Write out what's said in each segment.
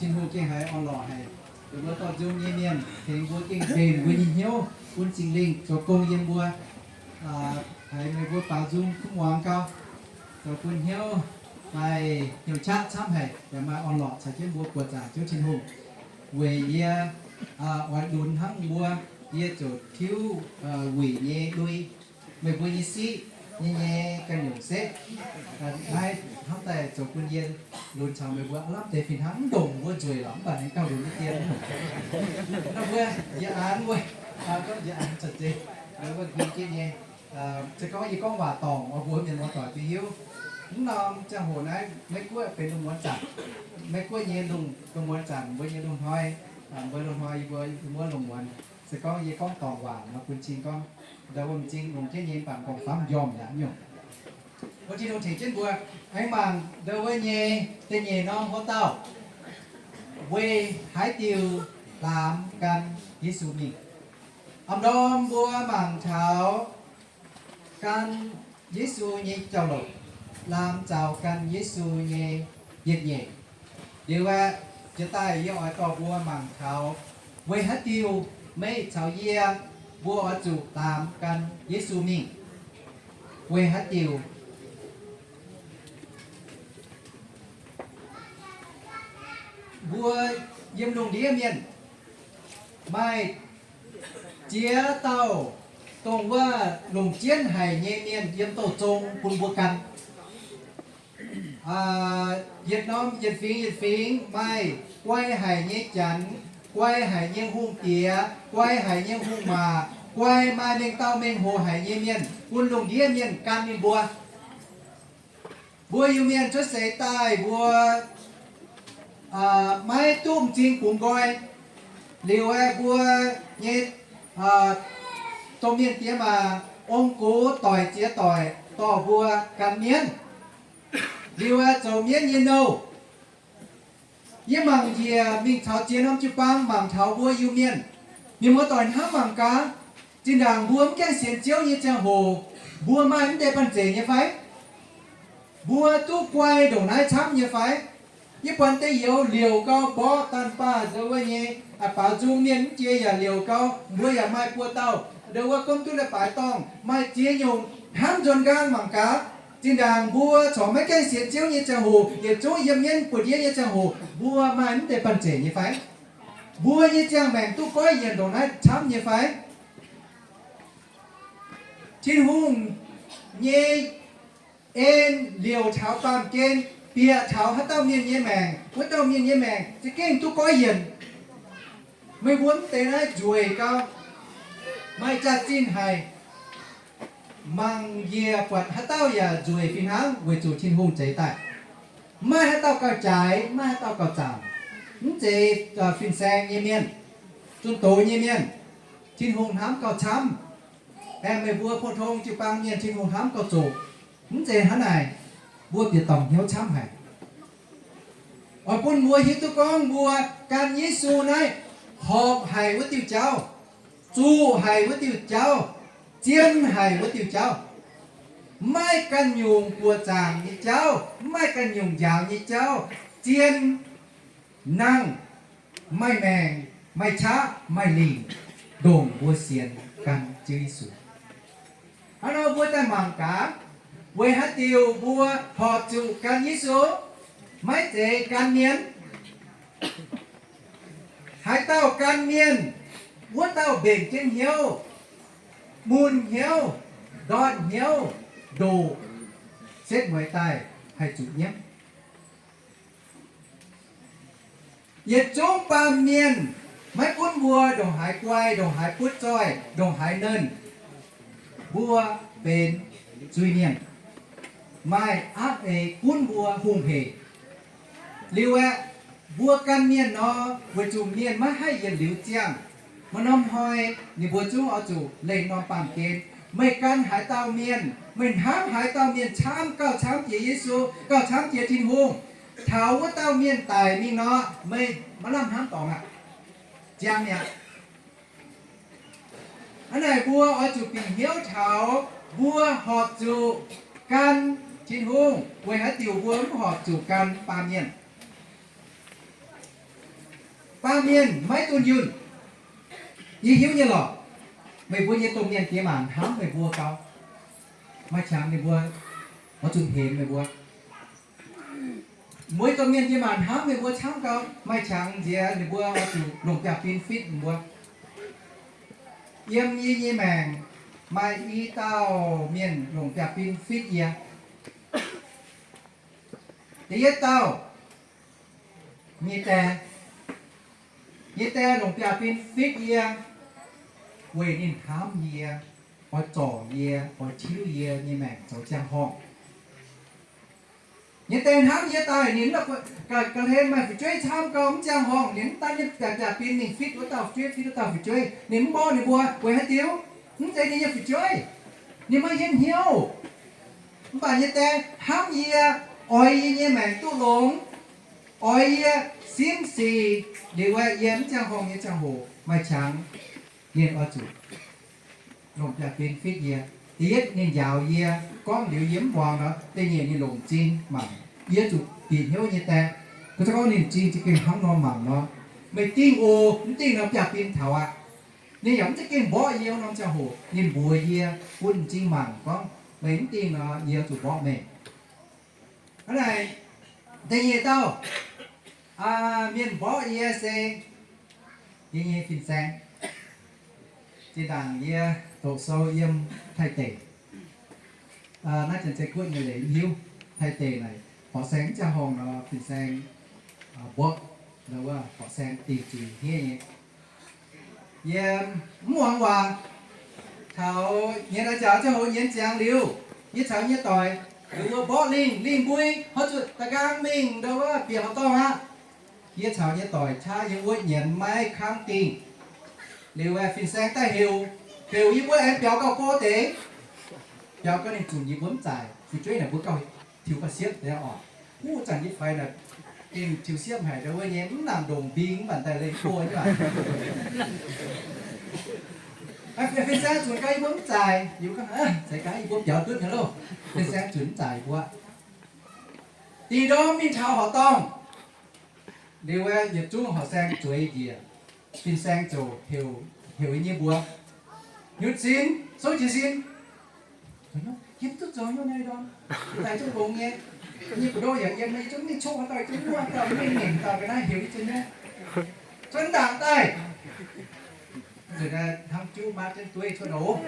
Tin-Hungh gengh haiz orn-lorqc haic. Mbuo dorh nzung nyei mienh tengx mbuo gengh mbenc mbuo nyei hnyouv, bun Singx Lingh zoux gong yiem mbuo, haiz meih mbuo baaux nzung kuv muangx gau, zoux bun hnyouv maaih hnyouv qaqv camv haic, yaac maaih orn-lorqc caux jienv mbuo buoqc zaangc Ziouv Tin-Hungh. Weic yie oix lunx hnangv mbuo, yie ziouc tiuv wuic nyei lui, meih mbuo nyei siqv nyei nyei ganh nyungc setv. Naaiv hnamv daaih zoux bun yie lunx caux meih mbuo aav lamh deix fih hnangv, mv ndongc mbuo nzueic lorqc, mv baac ninh gauh lunx nyei dien. Naaiv mbuo, yie an mbuo, gorngv yie an caux zeiz, mbuo huin jienv nyei. Se gorngv yie gorngv waac dorngc, mbuo mienh muoz-doic duqv hiuv. Mv norm ziangh hoc naaiv Meiv Guoqv benx lungh muonz zanc, Meiv Guoqv nyei lungh, lungh muonz zanc, mbuo nyei lungh hnoi, mbuo lungh hnoi yie mbuo muonz lungh muonz. Se gorngv yie gorngv dorngc waac nor, bun cing gorngv ndau wuov m'zing longc jienv nyei, mv baac m'nqorngv famv njormh yaac nyungc. Mbuo Tin-Hungh tengx jienv mbuo aengx mangc ndau wuov nyei da'nyeic norm hlo dauh, weic haaix diuc laamx gan Yesu mingh. A'ndorm mbuo mangc taux gan Yesu nyei jauv-louc, laamx zaux gan Yesu nyei yietc nyeic. Liuz aeqv, jiex daaih yie oix dorh mbuo mangc taux weic haaix diuc meih caux yie mbuo oix zuqc laamx gan Yesu mingh. Weic haaix diuc? Mbuo yiem lungh ndiev mienh maaih ziex dauh dongh wuov longc jienv haic nyei mienh yiem douh zong bun mbuo gan. Yietc norm yietc fingx yietc fingx maaih guai haic nyei janx, guai haic nyei hungh diex, guai haic nyei hungh maac, guai maaih mengh dauh mengh hoc haic nyei mienh bun lungh ndiev mienh gan ninh mbuo. Mbuo Iu-Mienh cuotv seix daaih mbuo maiv duqv m'zing bungx nqoi. Liuz aeqv, mbuo nyei domh mienh diex maac ong-gux doic ziex doic dorh mbuo gan mienv. Liuz aeqv, zoux mienv nyei nouh. Yie mangc njiec mingh taux ziex norm jiu-baang mangc taux mbuo Iu-Mienh, mienh muoz-doic hnamv mangc gaax, zinh ndaangc mbuo mv gaengh sienx Ziouv nyei ziangh hoc, mbuo maaih mv deix banh zeic nyei fai? Mbuo duqv guai ndongc naaiv camv nyei fai? Yie buatc deix youz liouc gau mborqv daanh baah ndau wuov nyei, baaux nzung mienh mv jiex yaac liouc gau, mbuo yaac maaih buo dauh ndau wuov gomv duqv leiz-baaix dorngh, maaih ziex nyungc hnamv nzuonx nqaang mangc gaax. Zinh ndaangc mbuo corc maiv gaengh sienx Ziouv nyei ziangh hoc, yietc zungv yiem mienv buoz-ndiev nyei ziangh hoc, mbuo maaih mv deix banh zeic nyei fai? Mbuo nyei ziangh maengc duqv goiv yienc ndongc naaiv camv nyei fai? Tin-Hungh nyei en liouc taux baamh gen, bieqc taux haaix dauh mienh nyei maengc, wuov dauh mienh nyei maengc za'gengh duqv goiv yienc. Meih mbuo mv deix naaiv nzueic gau, maaih jaax-zinh haic. Mangc njiec buatc haaix dauh yaac nzueic fih hnangv weic zuqc Tin-Hungh zeix daaih. Mv maaih haaix dauh gauh jaaix, mv maaih haaix dauh gauh zaangc. Mv zeiz fin-saeng nyei mienh, zunh doz nyei mienh, Tin-Hungh hnamv gauh camv. Aengx meih mbuo pou-tong jiu-baang mienh Tin-Hungh hnamv gauh zoqc. Mv zeiz hnangv naaic, mbuo bieqc dorngc hnyouv camv haic. Oix bun mbuo hiuv duqv gorngv mbuo gan Yesu naaiv horpc haic wuov diuh jauv, zuqc haic wuov diuh jauv, zien haic wuov diuh jauv. Mv maaih ganh nyungc buoqc zaangc nyei jauv, mv maaih ganh nyungc njaaux nyei jauv, zien, nangh, maaih maengc, maaih qaqv, maaih lingc, ndongc mbuo sienx gan Ziouv Yesu. Hnangv nor mbuo daaih mangc gaax, weic haaix diuc mbuo horpc zuqc gan Yesu, maiv zeiz gan mienh? Haaix dauh gan mienh, wuov dauh mbenc jienv hnyouv, mun hnyouv, ndortv hnyouv, ndoqc, setv mueiz daaih haih zuqc nyiemv. Yietc zungv baamh mienh, maiv gunv mbuo ndongc haaix guai, ndongc haaix butv zoih, ndongc haaix nernh, mbuo benx zuiz-mienh. Maaih aapv eix gunv mbuo hungh hec. Liuz aeqv, mbuo gan mienh nor, weic zuqc mienh maiv haih yietc liuz ziangh. Maaih norm hnoi ninh mbuo zungv oix zuqc lengh norm baamh gen. Meih gan haaix dauh mienh, meih hnamv haaix dauh mienh camv, gauh camv jiex Yesu, gauh camv jiex Tin-Hungh, taux wuov dauh mienh daic mingh nor, meih maiv lamh hnamv dorngx aqv. Ziangh mi'aqv. Hnangv naaic mbuo oix zuqc bieqc hnyouv taux mbuo horpc zuqc gan Tin-Hungh, weic haaix diuc mbuo mv horpc zuqc gan baamh mienh? Baamh mienh maiv dunh yunh. Yie hiuv nyei lorqc. Meih mbuo nyei domh mienh diex maac hnamv meih mbuo gau. Maaih qangx ninh mbuo oix zuqc hemx meih mbuo. Mbuo domh mienh diex maac hnamv meih mbuo camv gau. Maaih qangx nziex ninh mbuo oix zuqc longc biaav-bin fitv meih mbuo. Yiem yie nyei maengc maaih i dauh mienh longc biaav-bin fitv yie. Da'yietv dauh, nyei die, nyei die longc biaav-bin fitv yie, weic ninh hnamv yie, oix zorc yie, oix tiuv yie nyei maengc zoux ziangh horngh. Nyei die hnamv yie daaih, ninh ga'hlen maaih fu'jueiv camv gau, mv ziangh horngh ninh mv daan nyei biaav-bin, ninh fitv wuov dauh fu'jueiv, fitv wuov dauh fu'jueiv, ninh mv mborqv ninh mbuo. Weic haaix diuc? Mv zeiz ninh nyei fu'jueiv, ninh maiv hietv hnyouv. Mv baac nyei die hnamv yie, oix yie nyei maengc duqv longx, oix yie simv sic, liuz aeqv, yie mv ziangh horngh nyei ziangh hoc maaih qangx, ninh oix zuqc longc biaav-bin fitv yie. Da'yietv ninh njaaux yie, gorngv liuz yie mv muangx nor, da'nyeic ninh longc m'zing mangc yie zuqc bieqc hnyouv nyei die. Gunv gorngv ninh m'zing za'gengh hnangv nor mangc nor, meih dingh oc, mv dingh nor biaav-bin taux aqv. Ninh yaac mv za'gengh mborqv yie wuov norm ziangh hoc, ninh mbuox yie bun m'zing mangc gorngv, meih mv dingh nor yie zuqc mborqv meih. Hnangv naaic, da'nyeic dauh mienh mborqv yie se yie nyei fin-saeng. Zinh ndaangc yie doqc sou yiem Taiv deic, naaiv Janx-Zei Guoqv nyei leiz mv hiuv. Taiv deic naaic horqc saeng mv ziangh horngh nor, fin-saeng mborqv, wuov horqc saeng dingc zuiz hniev nyei. Yie mv muangx waac. Taux nyienx daaih ziangx ziangh hoc nyienz ziangx liuz, yie caux nyei doic, ninh mbuo mborqv lingh, lingh mbui, horpc zuqc da'nqaang mingh ndo wuov bieqc horqc dorngh aqv. Yie caux nyei doic qaqv yiem wuov nyienz maiv kangv dingh. Liuz aeqv, fin-saeng daaih heuc, heuc yie mbuo aengx biaux gauh go deix. Biaux gau ninh zunc yie mbuo mv zaaic. Fu'jueiv naaic mbuo gauh tiux gauh siepv deix oc. Wuov zanc yie faix naaic, gengh tiux siepv haic ndau wuov nyei, mv nangc ndongc mbing mv baac daaih leih mbuo nyei aqv. Fin-saeng zunc gau yie mbuo mv zaaic, yie mbuo gorngv, Zeiz gaax yie mbuo biaux ndutv nyei loh. Fin-saeng zunc mv zaaic yie mbuo. Dih ndorm mingh taux horqc dorngh, liuz aeqv, yietc zungv horqc saeng zueiz njiec. Fin-saeng ziouc heuc, heuc yie nyei mbuox, Nyutc sin, souv jiez sin. Yie mv duqv zoux haaix nyungc naaiv ndorm, daaih duqv longx nyei. Yie nyei buoz-ndoqv yaac yiem, yie zungv mingh coqv haaix dauh, yie zungv muoqv dauh, mingh nyenc dauh ga'naaiv heuc yie zunv nyei. Cuotv ndaangc daaih, nzuonx hnamv juv maatv jienv dueiv cuotv oc.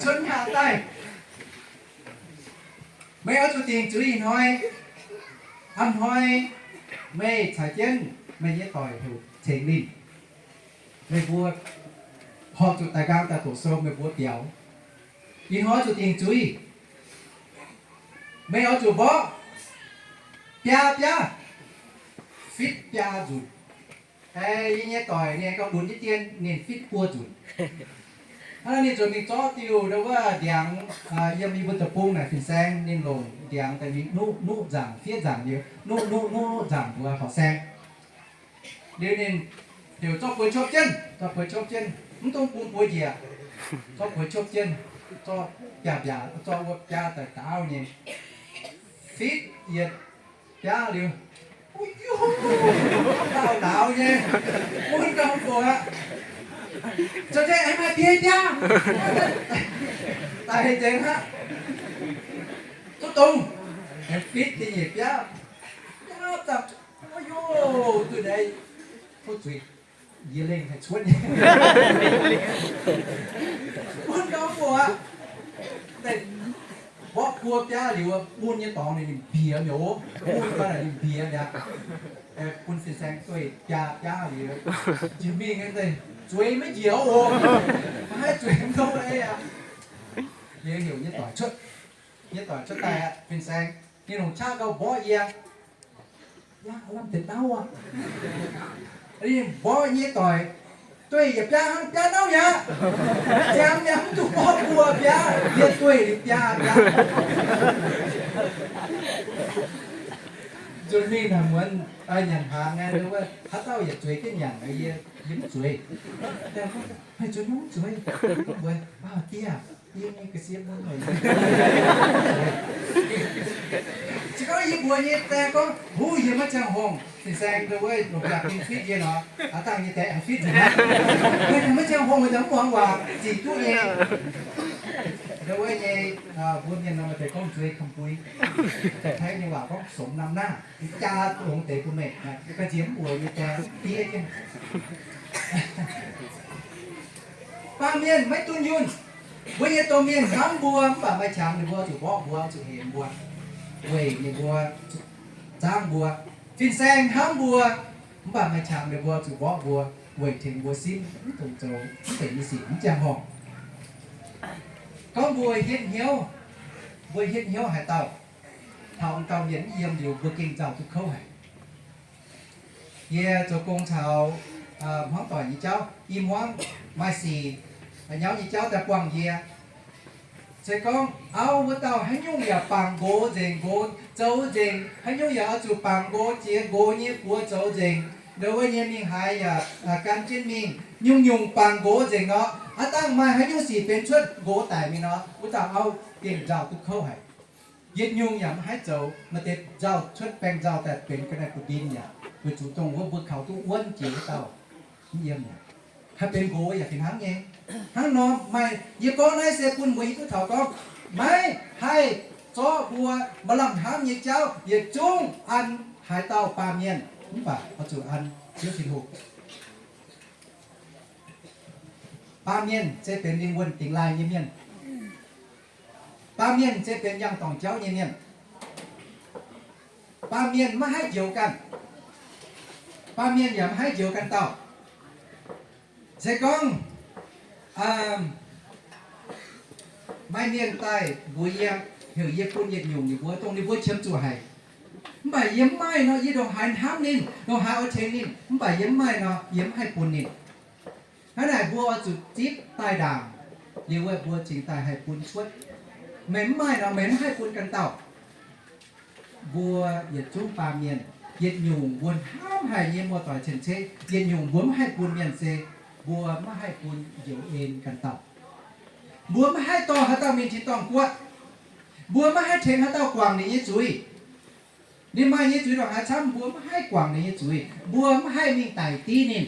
Cuotv ndaangc daaih, meih oix zuqc dingc zuiz ih hnoi. A'hnoi meih caux jienv meih nyei doic heuc Ceng Linh, meih mbuo horpc zuqc daaih nqaang daaih doqc sou, meih mbuo biaux. Ih hnoi zuqc dingc zuiz. Meih oix zuqc mborqv biaa biaav, fitv biaa nzunc. Yie nyei doic ninh gauh lunx nyei dien, ninh fitv buo nzunc. Hnangv naaiv ninh zuqc mingh zorqv diuh ndo wuov ndiangx, yiem yie mbuo deic-bung naaic fin-saeng ninh longc ndiangx daaih mingh nuqv, nuqv nzaangc fiev nzaangc liuz, nuqv nuqv nuqv nzaangc mbuox horqc saeng. Liuz ninh heuc zorqv bueix copv jienv, zorqv bueix copv jienv, mv dungx bun buoz njiec. Zorqv bueix copv jienv, zorqv biaav-mbiaac, zorqv wuov biaav daaih daauv nyei, fitv yietc biaav liuz, daauv daauv nyei, mun gauh mv buoqc aqv. Zoux deix aengx maaih biei biaav daaih hei nzengc aqv. Duqv dongh aengx fitv da'nyeic biaav, biaav daaih, o, duqv naaiv tov zuiz, yie lengh haih cuotv nyei. Mun gauh mv buoqc aqv. Mborqv buo biaav liuz, mun nyei dorngx ninh mbiex mi'aqv. Mun gau naaic ninh mbiex mi'aqv. Bun fin-saeng dueiv biaa biaav liuz, njiec mingh zueiz maiv njiec oc. Maiv zueiz mv dongh ei aqv. Yie heuc nyei doic cuotv, nyei doic cuotv daaih aqv, fin-saeng ninh longc qaqv gauh mborqv yie. Lamh deix dauh aqv. Ninh mborqv nyei doic dueiv yietc biaav hnangv, biaav nauv mi'aqv. Ziangx mi'aqv, mv duqv mborqv buo biaav, yie dueiv liuz biaa biaav. Nzunc mingh naaic muonz nyanc hnaangx, haaix dauh yietc zueiz jienv nyanc, yie, yie mv zueiz. Haih zueiz mv zueiz? Mbuox, Aa, die aah, yie nyei ga'sie mun weic Gorngv yie mbuox nyei die gorngv, huv, yie maiv ziangh horngh. Fin-saeng ndau wuov longc jaa-fin fitv yie nor, aav dangh nyei die aengx fitv nzengc. Meih maiv ziangh horngh, meih mv muangx waac, zic duqv nyei. Ndau wuov nyei, mbuo mienh nor maaih deix gorngv zuei complain. Taaix nyei waac gorngv songx nam naah, jaa longx deix bun meih. Ga'nziex mv mbuox nyei die diev jienv. Baamh mienh maiv dunh yunh. Mbuo nyei domh mienh hnamv mbuo mv baac maaih qangx ninh mbuo zuqc mborqv mbuo, zuqc hemx mbuo, weic ninh mbuo, zuqc zaangv mbuo. Fin-saeng hnamv mbuo mv baac maaih qangx ninh mbuo zuqc mborqv mbuo, weic tengx mbuo simv mv dungx zoux mv deix nyei sic, mv ziangh horngh. Gorngv mbuo hietv hnyouv, mbuo hietv hnyouv haaix dauh, taux m'dauh mienh mv yiem liuz mbuo gengh nzauh duqv kouv haic. Yie zoux gong caux hmuangv doic nyei jauv, i hmuangv maaih sic nyauv nyei jauv daaih buangh yie. Se gorngv auv wuov dauh haaix nyungc yaac bangc nqox nzengc, nqox zoux nzengc, haaix nyungc yaac oix zuqc bangc nqox jiex nqox nyei buoz zoux nzengc, ndau wuov nyei mingh haaix yaac gan jienv mingh, nyungc-nyungc bangc nqox nzengc nor, aav dangh maaih haaix nyungc sic benx cuotv nqox daic mingh nor, wuov dauh auv gengh nzauh duqv kouv haic. Yietc nyungc yaac maiv haih zoux, maaih deix nzauh cuotv baengh nzauh daaih benx ga'naaiv buoz-ndin yaac, weic zuqc dongh wuov mbuo kaux duqv wuonv jiex wuov dauh mv yiem yaac, haih benx nqox yaac fih hnangv nyei. Hnangv nor maaih, yie gorngv naaiv se bun mbuo hiuv duqv taux gorngv maiv haih zorqv mbuo maaih lamh hnamv nyei jauv yietc zungv an haaix dauh baamh mienh, mv baac oix zuqc an Ziouv Tin-Hungh. Baamh mienh se benx lingh wuonh dingx laaih nyei mienh. Baamh mienh se benx yangh dorngc jauv nyei mienh. Baamh mienh maiv haih njoux ganh. Baamh mienh yaac maiv haih njoux ganh dauh. Se gorngv maaih mienh daaih mbuox yie, heuc yie bun yietc nyungc ninh mbuo, dongh ninh mbuo qiemx zuqc haic. Mv baac yie mv maaih nor, yie ndongc haaix hnamv ninh, ndongc haaix oix tengx ninh, mv baac yie mv maaih nor, yie mv haih bun ninh. Hnangv naaic mbuo oix zuqc zipv daaih ndaangc, liuz wuov mbuo cingx daaih haih bun cuotv. Meih mv maaih nor, meih mv haih bun ganh dauh. Mbuo yietc zungv baamh mienh, yietc nyungc mbuo hnamv haic nyei muoz-doic cien-ceqv, yietc nyungc mbuo mv haih bun mienh se mbuo maiv haih bun njoux en ganh dauh. Mbuo maiv haih dorh haaix dauh mingh tin-dorngh guoqv. Mbuo maiv haih tengx haaix dauh guangc ninh nyei zuiz. Ninh maaih nyei zuiz ndongc haaix camv, mbuo maiv haih guangc ninh nyei zuiz. Mbuo maiv haih mingh daic div ninh.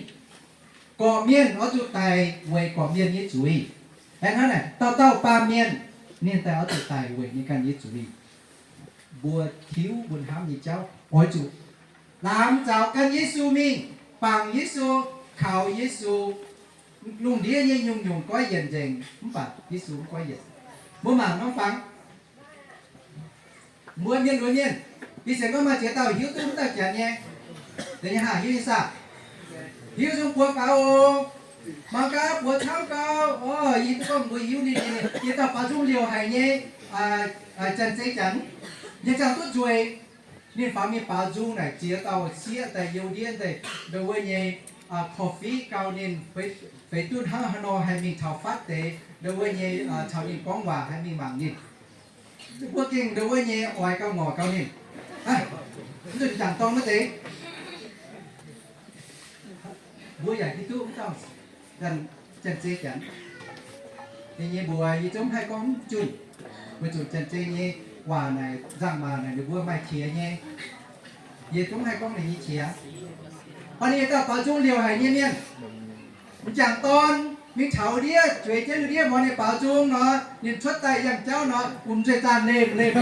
Gorqv-mienh oix zuqc daic weic gorqv-mienh nyei zuiz. Aeqv, hnangv naaic, dauh dauh baamh mienh ninh daaih oix zuqc daic weic ninh ganh nyei zuiz. Mbuo tiuv mbuo hnamv nyei jauv oix zuqc laangz zaux gan Yesu mingh, bangc Yesu, kaux Yesu. Lungh ndiev nyei nyungc-nyungc goiv yienc nzengc, mv baac Yesu mv goiv yienc. Mbuo mangc norm fangx. Mbuo mienh muoz mienh, ih zanc gorngv maaih ziex dauh hiuv duqv wuov dauh Janx nyei. Deix nyei haah, hiuv nyei saah? Hiuv zungv buoz faaux oc. Mangc gaax buoz camv gau. Orv, yie duqv gorngv mbuo hiuv ninh nyei. Yie dauh baaux nzung liouh haic nyei, Janx-Zei Janx, yie ziangh duqv nzueic. Ninh faaux mingh baaux nzung naaic ziex dauh sieqv daaih you ndiev daaih, ndau wuov nyei, korv-fiqv gau ninh, feix duqv hnangv haaix nor haih mingh taux fatv deix, ndau wuov nyei, caux ninh gorngv waac haih mingh mangc ninh. Mbuo gengh ndau wuov nyei oix gauh ngorc gau ninh. Mv zuqc jangc dorn wuov deix. Mbuo yaac hiuv duqv mv dauh Janx-Zei Janx. Ninh nyei mbuox yie zungv haih gorngv mv junc, weic zuqc Janx-Zei nyei waac naaic, nzangc-maac naaic ninh mbuo maaih qiex nyei. Yie zungv haih gorngv ninh nyei qiex. Baac ninh dauh baaux nzung liouh haic nyei mienh. M'jangc dorn mingh taux ndiev, zueiz jienv ndiev muonz ninh baaux nzung nor, ninh cuotv daaih yangh jauv nor, wuom nzueih zaanh lemh lemh.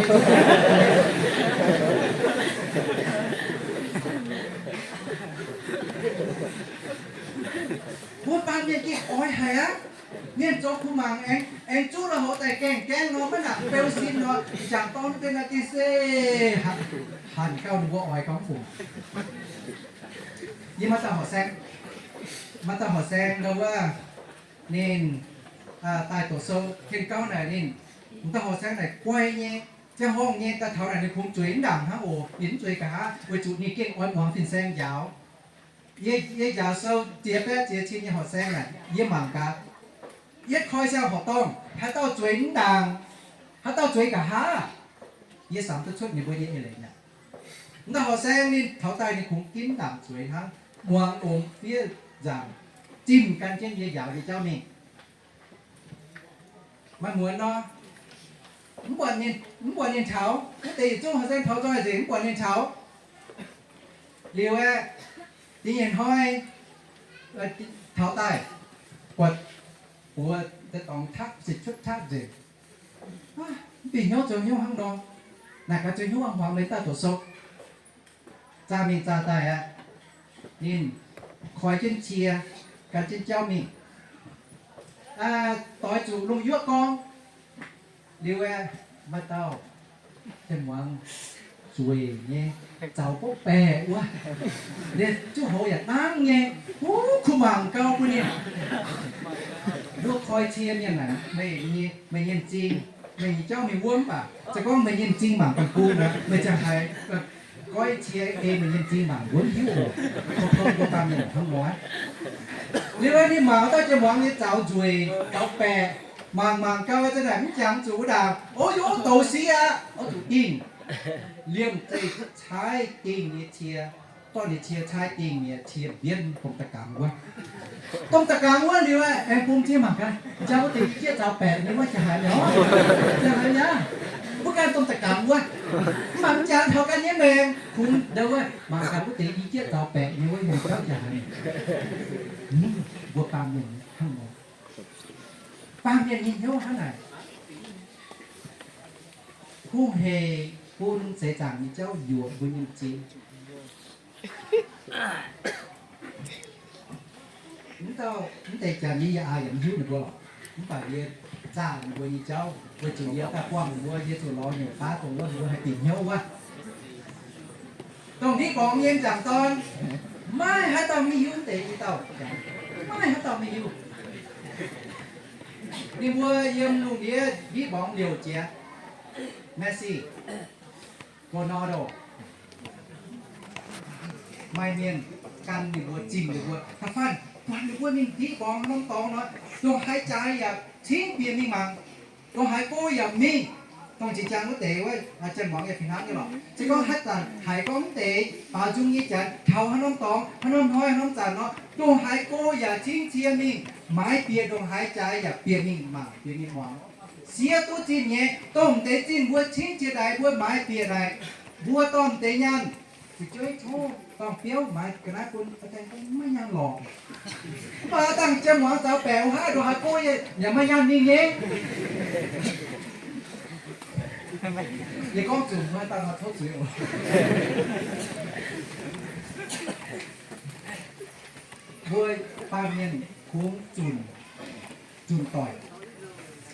Mbuo baamh mienh gengh oix haic aqv. Mienh zoux kuv mangc aengx, aengx zuqv lui-houx daaih gaengh gaengv nor, maiv nangc beu sin nor, m'jangc dorn benx naaiv gengh se hanc gauh ninh mbuo oix gauh mv fungc. Yie maaih dauh horqc saeng, maaih dauh horqc saeng ndau wuov, ninh daaih doqc sou, henh gauv naaic ninh, m'dauh horqc saeng naaic guai nyei, ziangh horngh nyei, daaih taux naaic ninh kungx zueiz mv ndaangc hnangv oc. Ninh mv zueiz nqa'haav weic zuqc ninh gengh oix muangx fin-saeng njaaux. Yie, yie njaaux sou ziex baeqv ziex cin nyei horqc saeng naaic, yie mangc gaax, yietv koi siang horqc dorngh, haaix dauh zueiz mv ndaangc, haaix dauh zueiz nqa'haav, yie samx duqv cuotv ninh mbuo nyei eix leiz mi'aqv. M'dauh horqc saeng ninh taux daaih ninh kungx ginv ndaangc zueiz hnangv, muangx ongx fiev nzaangc, zimh gan jienv yie njaaux nyei jauv mingh. Maaih muonz nor, Mv buatc ninh, mv buatc ninh taux, wuov deix yietc zungv haaix zanc taux nzoih nzengc, mv buatc ninh taux. Liuz aeqv, da'nyeic hnoi taux daaih, buatc buoz deix dorngx tapv, se cuotv tapv nzengc. Mv bieqc hnyouv zoux hnyouv hnangv nor, naaic gaax zoux hnyouv hnangv hmuangx, meih daaih doqc sou. Zaah mingh zaah daaih aqv, ninh koi jienv cie, gan jienv jauv mingh, doix zuqc lungh yuoqv gorngv. Liuz aeqv, maaih dauh ziangh muangx zueiz nyei, zaux bopv baeqc wuov, liuz zuqc hoz yaac nangv nyei, huv kuh mangc gau bun ninh. Nduov koi cie mienh naaic, meih nyei, meih nyei m'zing, meih nyei jauv mingh wuov mv baac se gorngv meih nyei m'zing mangc ganh bung nor, meih ziangh haiz goiv cie ei meih nyei m'zing mangc wuov hiuv oc. Tov tov mbuo baamh mienh hnangv nor. Liuz ninh mangc dauh ziangh muangx nyei zaux nzueic, zaux baeqc, mangc mangc gau zanc naaic mv jangx zuqc wuov ndaangc, o, yaac douz siqv aqv, oix zuqc dingh. Liemh zeih caaiv dingh nyei cie, dorh ninh cie caaiv dingh nyei cie mbienv domh da'gangx wuov. Domh da'gangx wuov liuz aeqv, aengx bun cie mangc gaax, jangx wuov deix i jieqv zaux baeqc nyei wuov jaax haiz mi'aqv, jaax haiz mi'aqv. Mbuo ganh domh da'gangx wuov, mv baac mv jangx taux ganh nyei maengc, kungx ndau wuov mangc gaax wuov deix i jieqv zaux baeqc nyei wuov hnyouv jauv jaax haiz mi'aqv. Mbuo baamh mienh hnangv nor, baamh mienh nyei hnyouv hnangv naaic. Hungh heic bun seix zaangc nyei jauv yuoqc mbuo nyei m'zing. Mv dauh, mv deix janx yie yaac aa yaac mv hiuv ninh mbuo lorqc. Mv baac yie zaah ninh mbuo nyei jauv weic zuqc yie daaih buangh ninh mbuo, yie zuqc lorz nyei baav dongh wuov ninh mbuo haih bieqc hnyouv wuov. Dongh Ndiqv Borngz nyei m'jangc dorn, maiv haaix dauh maiv hiuv mv deix i dauh, maiv haaix dauh maiv hiuv. Ninh mbuo yiem lungh ndiev Ndiqv Borngz liouc jiex, Messi, Ronaldo, maaih mienh gan ninh mbuo, zimh ninh mbuo, da'faanh buatc ninh mbuo mingh Ndiqv Borngz norm dorngx nor, ndongc haaix jaaix yaac cingv bieqc mingh mangc, ndongc haaix go yaac mingh. Dongh jiex jangx wuov deix wuov, ziangh muangx yaac fih hnangv nyei lorqc. Se gorngv haaix zanc haiz gorngv mv deix baaux nzung nyei janx taux haaix norm dorngx, haaix norm hnoi, haaix norm zanc nor, ndongc haaix go yaac cingv cie mingh maaiz bieqc, ndongc haaix jaaix yaac bieqc mingh mangc, bieqc mingh muangx. Siev duqv zinh nyei, dongh m'deix zinh mbuo cingv cie daaih mbuo maaiz bieqc naaic, mbuo dorh m'deix nyaanh, fu'jueiv tov dorh biauv maaiz ga'naaiv bun, maiv nyaanh lorqc. Mv baac dangh ziangh muangx zaux baeqc wuov haaix, ndongc haaix go yaac maiv nyaanh ninh nyei. Yie gorngv zuqc maiv dangh tov zuiz oc. Mbuo baamh mienh kungx zunc, zunc doic.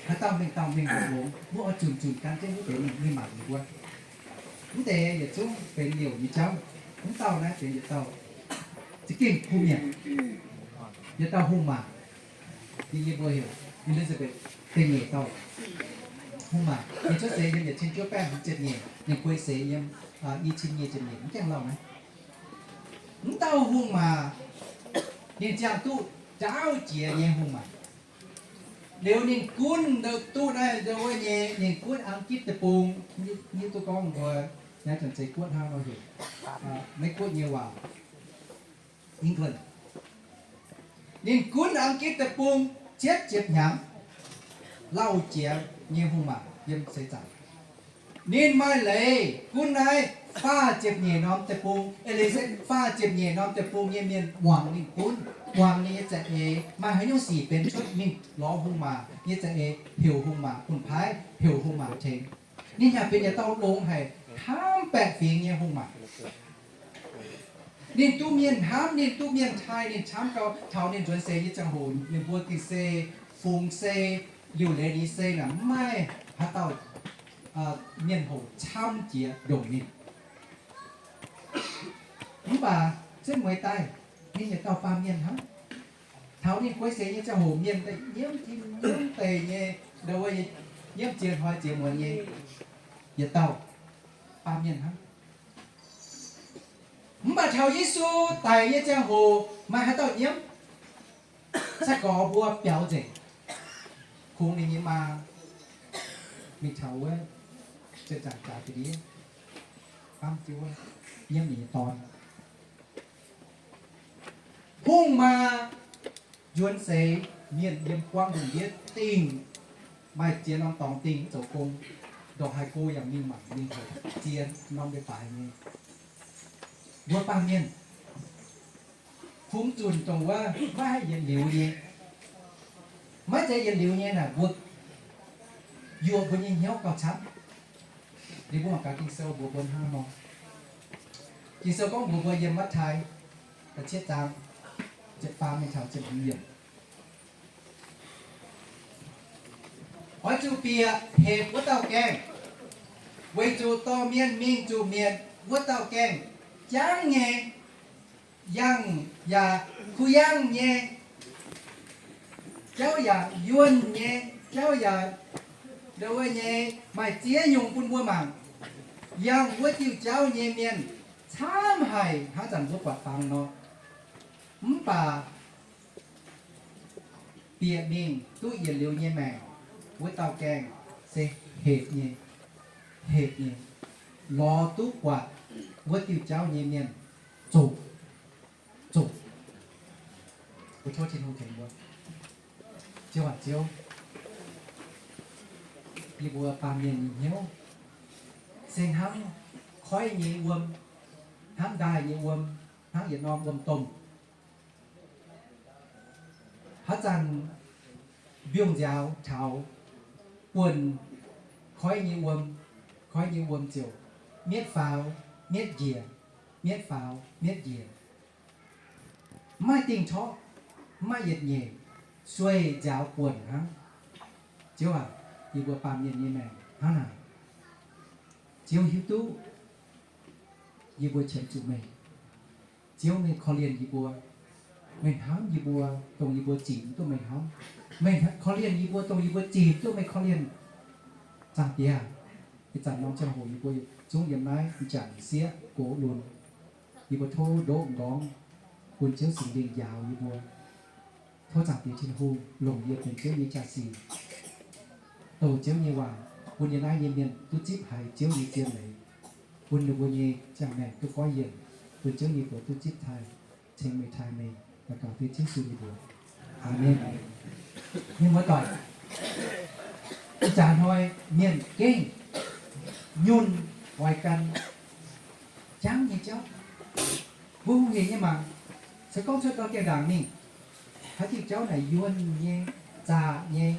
Haaix dauh mingh dauh mingh longx, mbuo oix zunc zunc gan jienv wuov deix mingh mangc ninh mbuo. Mv deix yietc zungv benx liouc nyei jauv. Mv dauh naaiv benx yietc dauh za'gengh kuh mienh, yietc dauh hungh maac. Ninh nyei mbuox heuc Elizabeth, da'nyeic dauh hungh maac. Ninh cuotv seix yiem yietc cin juov baeqv hmz ziepc nyeic, ninh guei seix yiem i cin nyic ziepc nyeic, mv gaengh lauh naaiv. Mv dauh hungh maac, ninh ziangh duqv ndaauv jiex nyei hungh maac. Liuz ninh gunv duqv naaiv ndau wuov nyei, ninh gunv Aang-gitv deic-bung, hiuv duqv gorngv mbuo naaiv zanc zeiz guotv hnangv nor heuc Meiv-Guoqv nyei waac, England. Ninh gunv Aang-gitv deic-bung cietv ziepc hnyangx, lauh jiex nyei hungh maac yiem seix zaangc. Ninh maaih leiz gunv naaiv faah ziepc nyeic norm deic-bung, e leiz se faah ziepc nyeic norm deic-bung nyei mienh muangx ninh gunv, muangx ninh nyei za'eix, maaih haaix nyungc sic benx cuotv ninh lorz hungh maac nyei za'eix, heuc hungh maac bun paaiv, heuc hungh maac tengx. Ninh yaac benx yietc dauh longx haic, hnamv baeqc fingx nyei hungh maac. Ninh duqv mienh hnamv, ninh duqv mienh taaih, ninh camv gau. Taux ninh nzuonx seix nyei ziangh hoc, ninh mbuo gengh se fungx sei, liuc leiz nyei sei naaic, mv maaih haaix dauh mienh hoc camv jiex ndongc ninh. Mv baac setv mueiz daaih, ninh yietc dauh baamh mienh hnangv. Taux ninh guei seix nyei ziangh hoc, mienh daaih nyiemv tin nyiemv deic nyei, nda wuov nyiemv ziex hnoi ziex muonz nyei yietc dauh baamh mienh hnangv. Mv baac taux Yesu daic nyei ziangh hoc, maaih haaix dauh nyiemv? Sai-gorx mbuo biaux nzengc, kungx ninh nyei maa mingh taux wuov, ziepc nzaangc jaax ga'ndiev, baamv jienv wuov, nyiemv ninh nyei dorn. Hungh maa nzuonx seix, mienh yiem buangv lungh ndiev dingh, maaih ziex norm dorngx dingh mv zoux gong. dongh haih go yaac mingh mangc mingh hoqc ziex norm leiz-baaix nyei. Mbuo baamh mienh kungx zunc dongh wuov maiv haih yietc liuz nyei. Maiv zeiz yietc liuz nyei naaic mbuo yuoqc mbuo nyei hnyouv gauh camv. Liuz mbuo mangc gaax Ging-Sou mbuox mbuo hnangv nor. Ging-Sou gorngv mbuox mbuo yiem Matv^taai da'cietv zaang ziepc faam mingh taux ziepc hmz yiemc, oix zuqc bieqc hepc wuov dauh gaengh, weic zuqc dorh mienh mingh zuqc mietc wuov dauh gaengh jangv nyei, yangh yaac kuh yangh nyei, jauv yaac yuonh nyei, jauv yaac ndau wuov nyei maaih ziex nyungc bun mbuo mangc. Yangh wuov diuh jauv nyei mienh camv haic hnangv zanc mbuo buatc fangx nor. Mv baac bieqc mingh duqv yietc liuz nyei maengc wuov dauh gaengh se hepc nyei, hepc nyei, lorz duqv buatc wuov diuh jauv nyei mienh zoqc, zoqc. Mbuo tov Tin-Hungh tengx mbuo. Ziouv aac, Ziouv, yie mbuo baamh mienh nyei hnyouv se hnangv koiv nyei wuom, hnangv ndaaih nyei wuom, hnangv yietc norm wuom-domh. Haaix zanc mbiungc nziaaux taux buonc koiv nyei wuom, koiv nyei wuom ziouc mietv faaux mietv njiec, mietv faaux mietv njiec, mv maaih dingh torqv, mv maaih yietc nyeic, sueih nziaaux buonc hnangv. Ziouv aac, yie mbuo baamh mienh nyei maengc hnangv naaic. Ziouv hiuv duqv yie mbuo qiemx zuqc meih. Ziouv, meih korv-lienh yie mbuo. Meih hnamv yie mbuo dongh yie mbuo zimc duqv meih hnamv. Meih korv-lienh yie mbuo dongh yie mbuo zimc duqv meih korv-lienh. Zaangc Diex, ih zanc norm ziangh hoc yie mbuo zungv yiem naaiv m'jangc m'sieqv gox lunx. Yie mbuo tov ndoqv m'nqorngv bun Ziouv Singx Lingh njaaux yie mbuo. Tov Zaangc Diex Tin-Hungh longc yie benx Ziouv nyei jaa-sic, douh Ziouv nyei waac bun yie naaiv nyei mienh duqv zipv haiz Ziouv nyei zien leiz, bun ninh mbuo nyei ziangh maengc duqv goiv yienc, bun Ziouv nyei buoz duqv zipv taaih, ceng meih taaih meih. Daux gaux dengv Ziouv Yesu nyei mbuox. Aamen. Mienh muoz-doic, ih jaax hnoi mienh gengh nyunc oix gan jangv nyei jauv. Mbuo hungh hec nyei mangc, se gorngv cuotv dorh gaengh ndaangc mingh, haaix diuh jauv naaic yuonh nyei, zaqc nyei,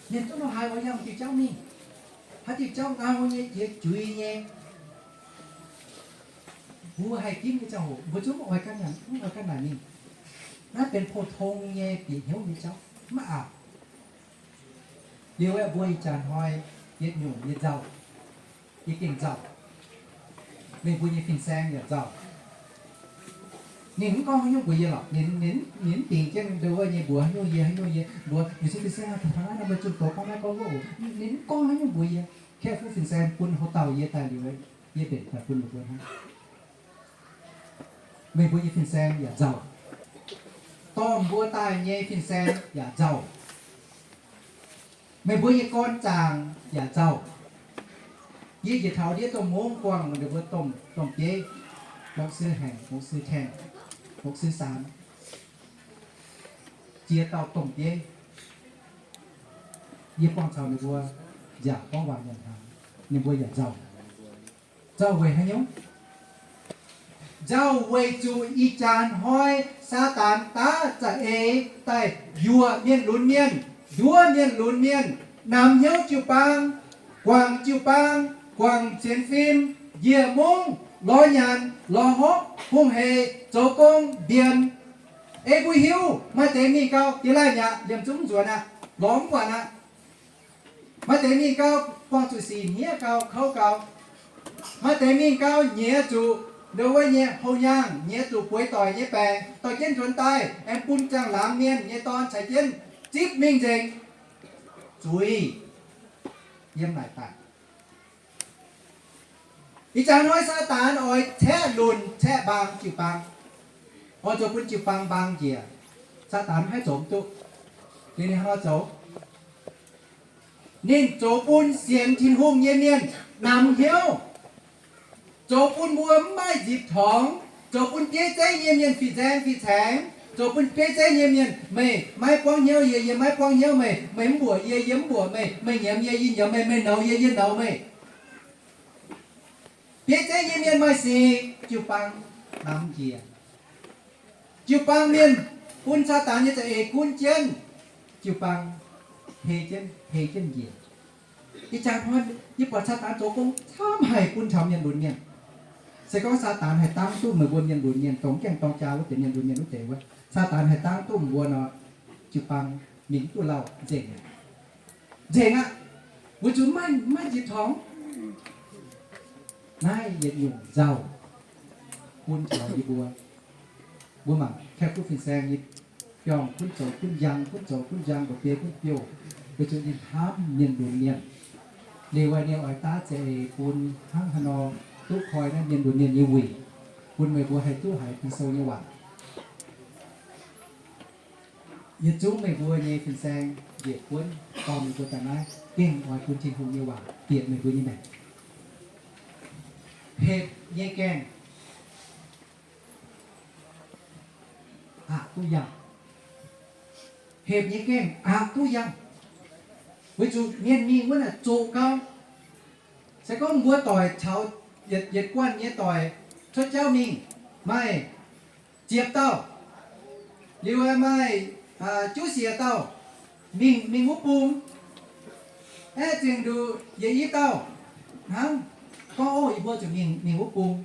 mienh zungv lo haaix oix yangh diuh jauv mingh. Haaix diuh jauv ngau nyei, jiex juiz nyei, mbuo haih ginv nyei ziangh hoc mbuo zungv mv oix gan, mv oix gan naaic mingh. Naaiv benx pou-tong nyei bieqc hnyouv nyei jauv, mv aqc. Liuz aeqv, mbuo ih jaax hnoi yietc nyungc nyei nzauh, yie gengh nzauh. Meih mbuo nyei fin-saeng yaac nzauh. Ninh mv gorngv haaix nyungc mbuox yie lorqc. Ninh, ninh, ninh mv dingc jienv ndau wuov nyei mbuox haaix nyungc yie, haaix nyungc yie mbuox, ninh se fin-saeng taux naaiv nor meih zunh doz gorngv naaiv gorngv wuov oc. Ninh mv gorngv haaix nyungc mbuox yie. Kaeqv fuqv fin-saeng bun houc dauh yie daaih liuz, yie mbenc daaih bun meih mbuo hnangv. Meih mbuo nyei fin-saeng yaac nzauh. Dorh mbuo daaih nyei fin-saeng yaac nzauh. Meih mbuo nyei gorn zaangc yaac nzauh. Yie njiec taux ndiev domh mungv buangh ninh mbuo domh, domh bieiv, mbuo sư Haengc, mbuo sư Tengh, mbuo sư Saanx, jiex dauh domh bieiv. Yie buangh caux ninh mbuo nziaauc gorngv waac nyanc hnaangx, ninh mbuo yaac nzauh. Nzauh weic haaix nyungc? Nzauh weic zuqc ih jaax hnoi Saadaan daav za'eix daaih yuoqc mienh lunx mienh, nduov mienh lunx mienh, namx hnyouv jiu-baang, guangc jiu-baang, guangc sienx fim, njiec mungv, lorz nyanc, lorz hopv, hungh hec, zoux gong, mbienx. Ei mbuo hiuv, maaih deix mingh gau, diex laih mi'aqv, liemh zungv nzuonx aqv, lorz mv buatc aqv. Maaih deix mingh gau, buangh zuqc sic hniev gau, kouv gau. Maaih deix mingh gau, nyiex zuqc ndau wuov nyei houh nyaangh, nyiex zuqc bueix doic nyei baengc, dorh jienv nzuonx daaih, aengx bun ziangh laangz mienh nyei dorn caux jienv zipv mingh nzengc. Zuiz yiem naaic daaih. Ih jaax hnoi Saadaan oix caeqv lunc caeqv mbaang jiu-baang, oix zoux bun jiu-baang mbaang njiec. Saadaan mv haih zoux mv duqv. Liuz ninh hnangv nor zoux. Ninh zoux bun sienx Tin-Hungh nyei mienh namx hnyouv, zoux bun mbuo mv maaih nzipc torngx, zoux bun bieiv zeiv nyei mienh fih nzaeng fih caengx, Zoux bun bieiv zeiv nyei mienh, meih maiv buangv hnyouv yie, yie maiv buangv hnyouv meih, meih mv mbuoqc yie, yie mv mbuoqc meih, meih nyiemz yie, yie nyiemz meih, meih nouz yie, yie nouz meih. Bieiv zeiv nyei mienh maaih sic, jiu-baang namx njiec. Jiu-baang mienh bun Saadaan nyei za'eix gunv jienv, jiu-baang hei jienv, hei jienv njiec. Ih jaax hnoi yie buatc Saadaan zoux gong camv haic bun taux mienh lunx mienh. Se gorngv Saadaan haih dangv duqv meih mbuo mienh lunx mienh, dongh gaengh dorng jaa wuov deix mienh lunx mienh wuov deix wuov, Saadaan haih dangv duqv mbuo nor, jiu-baang mingh duqv lauh nzengc aqv. Nzengc aqv. Weic zuqc maiv, maiv nzipc torngx. Naaiv yietc nyungc nzauh bun taux yie mbuo. Mbuo mangc Kaeqv Kuv Fin-Saeng nyei biorngh gunv zoux gunv njang, gunv zoux gunv njang, mba'biei gunv biouv, weic zuqc ninh hnamv mienh lunx mienh. Liuz ninh oix daav za'eix bun hnangv haaix nor duqv koi naaiv mienh lunx mienh nyei wuic, bun meih mbuo haih duqv haiz Ging-Sou nyei waac. Yietc zungv meih mbuo nyei fin-saeng njiec buonv dorh meih mbuo daaih naaiv, gengh oix bun Tin-Hungh nyei waac bieqc meih mbuo nyei maengc. Hepc nyei gaengh aqc duqv yangh. Hepc nyei gaengh aqc duqv yangh. Weic zuqc mienh mingh wuov naaic zoqc gau. Se gorngv mbuo doic caux yietc, yietc guanh nyei doic cuotv jauv mingh, maaih ziepc dauh, liuz maaih juv siec dauh mingh, mingh wuov bung, aeqv, zingh nduqc yietc i dauh hnangv, gorngv, Ov, yie mbuo zuqc mingh, mingh wuov bung.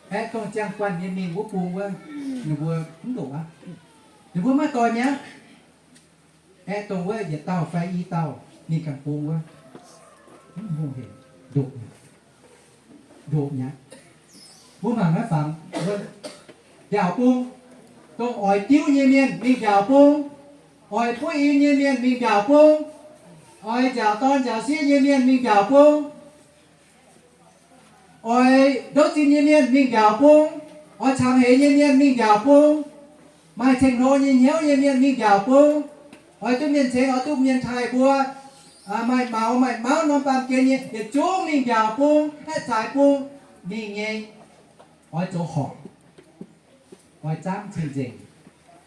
Aeqv, dongh ziangh guanh nyei mingh wuov bung wuov, ninh mbuo mv ndoqc aqv. Ninh mbuo maaih doic mi'aqv. Aeqv, dongh wuov yietc dauh fai i dauh mingh ganh bung wuov, mv hungh hec, ndoqc mi'aqv. Ndoqc mi'aqv. Mbuo mangc naaiv fangx, mbiaauc bung, dongh oix diuv nyei mienh mingh mbiaauc bung, oix buov in nyei mienh mingh mbiaauc bung, oix nziaauc dorn nziaauc sieqv nyei mienh mingh mbiaauc bung, oix ndouv zinh nyei mienh mingh mbiaauc bung, oix cangx heix nyei mienh mingh mbiaauc bung, maaih ceng-hlo nyei hnyouv nyei mienh mingh mbiaauc bung, oix duqv mienh ceix, oix duqv mienh taaih mbuo, maaih maux maaih mauv norm baamh gen nyei, yietc zungv mingh mbiaauc bung, aeqv, zaaix bung mingh nyei, oix zoux horpc, oix zaamv cing-nzengc,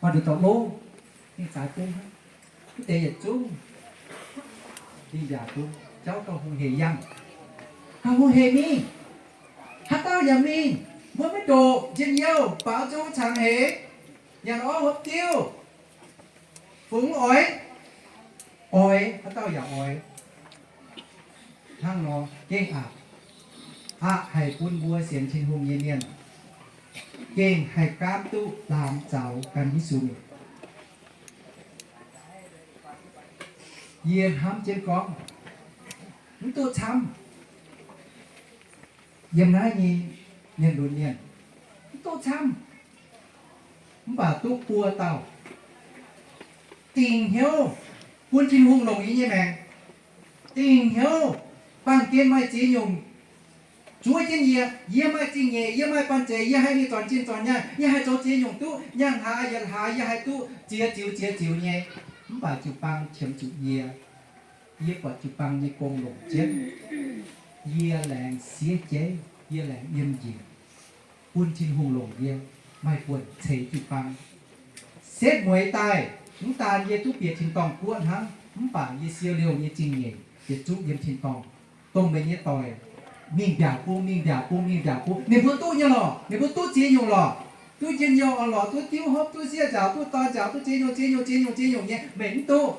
oix nduqc dorh lov, mingh zaaix bung hnangv. Mv deix yietc zungv mingh mbiaauc bung, jauv gauh hungh hec yangh, gauh hungh hec mingh. Haaix dauh yaac mingh, mbuo maiv ndoqc, njien-youh, baaux nzung, cangx heix, nyanc orv hopv diuv, fungx oix, oix, haaix dauh yaac oix. Hnangv nor gengh aqc, aqc haic bun mbuo sienx Tin-Hungh nyei mienh gengh haih gaamv duqv laamz zaux gan Yesu mingh. Yie hnamv jienv gorngv, mv duqv camv. Yiem naaiv nyei mienh lunx mienh, mv duqv camv, mv baac duqv buo dauh dingc hnyouv bun Tin-Hungh longc yie nyei maengc. Dingc hnyouv baamh gen maaih ziex nyungc zuov jienv yie. Yie maaih zingh nyeic, yie maaih banh zeic, yie haih mingh zornc zinh zornc nyaanh, yie haih zoux ziex nyungc duqv, nyaanh hlaax yietc hlaax yie haih duqv ziex ziux ziex ziux nyei. Mv baac jiu-baang qiemx zuqc yie. Yie buatc jiu-baang nyei gong longc jienv, yie laengz siev jeiv, yie laengz yiem njiec, bun Tin-Hungh longc yie maaih buonc ceix jiu-baang. Setv mueiz daaih, mv daan yie duqv bieqc tin-dorngh guoqv hnangv, mv baac yie siou liouh nyei zingh nyeic yietc zungv yiem tin-dorngh. Dongh meih nyei doic mingh mbiaauc bung, mingh mbiaauc bung, mingh mbiaauc bung, ninh mbuo duqv nyei lorqc. Ninh mbuo duqv ziex nyungc lorqc. Duqv njien-youh orn-lorqc, duqv diuv hopv, duqv sieqv nziaauc, duqv dorn nziaauc, duqv ziex nyungc, ziex nyungc, ziex nyungc, ziex nyungc nyei, meih mv duqv.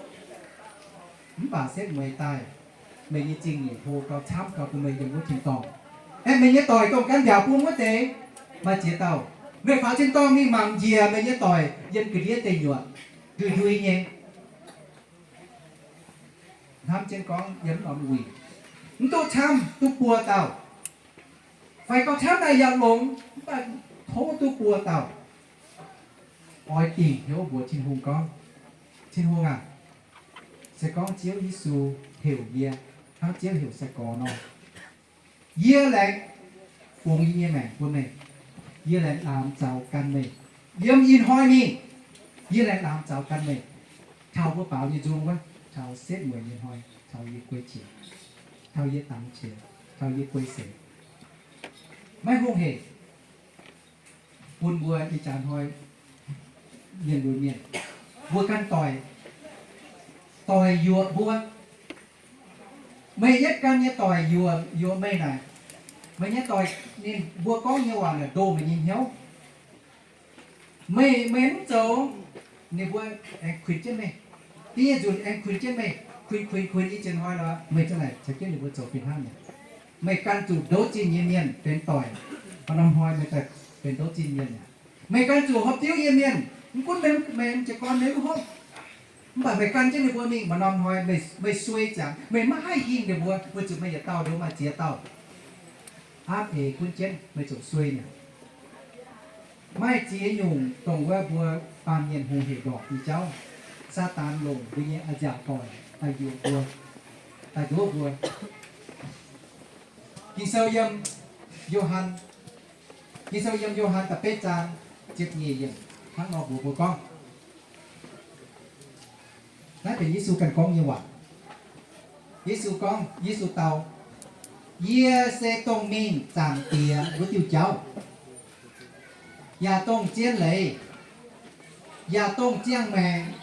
Mv baac setv mueiz daaih, meih nyei zingh nyeic hlo gau camv gau bun meih yiem wuov tin-dorngh. Aeqv, meih nyei doic dongh gan mbiaauc bung wuov deix, maaih ziex dauh, meih faaux tin-dorngh mingh mangc njiec meih nyei doic yiem ga'ndiev deic nyuoqc, ndui-ndui nyei. Hnamv jienv gorngv yiem norm wuic, mv duqv camv, duqv buo dauh. Fai gauh camv naaic yaac longx, mv baac tov duqv buo dauh. Oix dingc hnyouv mbuox Tin-Hungh gorngv, Tin-Hungh aac, se gorngv Ziouv Yesu heuc yie hnangv Ziouv heuc sai-gorx nor, yie laengz fungx yie nyei maengc bun meih. Yie laengz laamx zaux gan meih. Yiem ih hnoi mingh, yie laengz laamx zaux gan meih. Taux mbuo baaux nyei nzung wuov, taux setv mueiz nyei hnoi, taux yie guei qiex, taux yie dangx qiex, taux yie guei seix, maiv hungh hec, bun mbuo ih jaax hnoi Mienh lunx mienh, mbuo ganh doic, doic yuoqc mbuo. Meih yietv ganh nyei doic yuoqc, yuoqc meih naaic. Meih nyei doic, ninh mbuo gorngv nyei waac naaic ndoh meih nyei hnyouv. Meih, meih mv zoux, ninh mbuo aengx kuinx jienv meih. Da'nyeic nzunc aengx kuinx jienv meih, kuinx, kuinx, kuinx i ziex hnoi nor, meih ziouc laaic caux jienv ninh mbuo zoux fih hnangv mi'aqv. Meih ganh zuqc ndouv zinh nyei mienh benx doic, maaih norm hnoi meih daaih benx ndouv zinh mienh mi'aqv. Meih ganh zuqc hopv diuv nyei mienh, mv gunv meih, meih jiez gorn meih mv hopv, mv baac meih gan jienv ninh mbuo mingh, maaih norm hnoi meih, meih suei ziangx, meih maiv haih hingh ninh mbuo, weic zuqc meih yietc dauh nduov maaih ziex dauh. Aapv eix gunv jienv meih zuqc suei mi'aqv. Maaih ziex nyungc dongh wuov mbuo baamh mienh hungh hec ndorpc nyei jauv, Saadaan longc mbuo nyei a'nziaauc doic daaih yuoqc mbuo, daaih ndoqv mbuo. Ging-Sou yiem Yo^han, Ging-Sou yiem Yo^han da'betv zaang ziepc nyeic yiemc hnangv nor mbuox mbuo gorngv, naaiv benx Yesu ganh gorngv nyei waac. Yesu gorngv, Yesu dau, Yie se dongh mingh Zaangc Diex wuov diuh jauv, yaac dongh zien leiz, yaac dongh ziangh maengc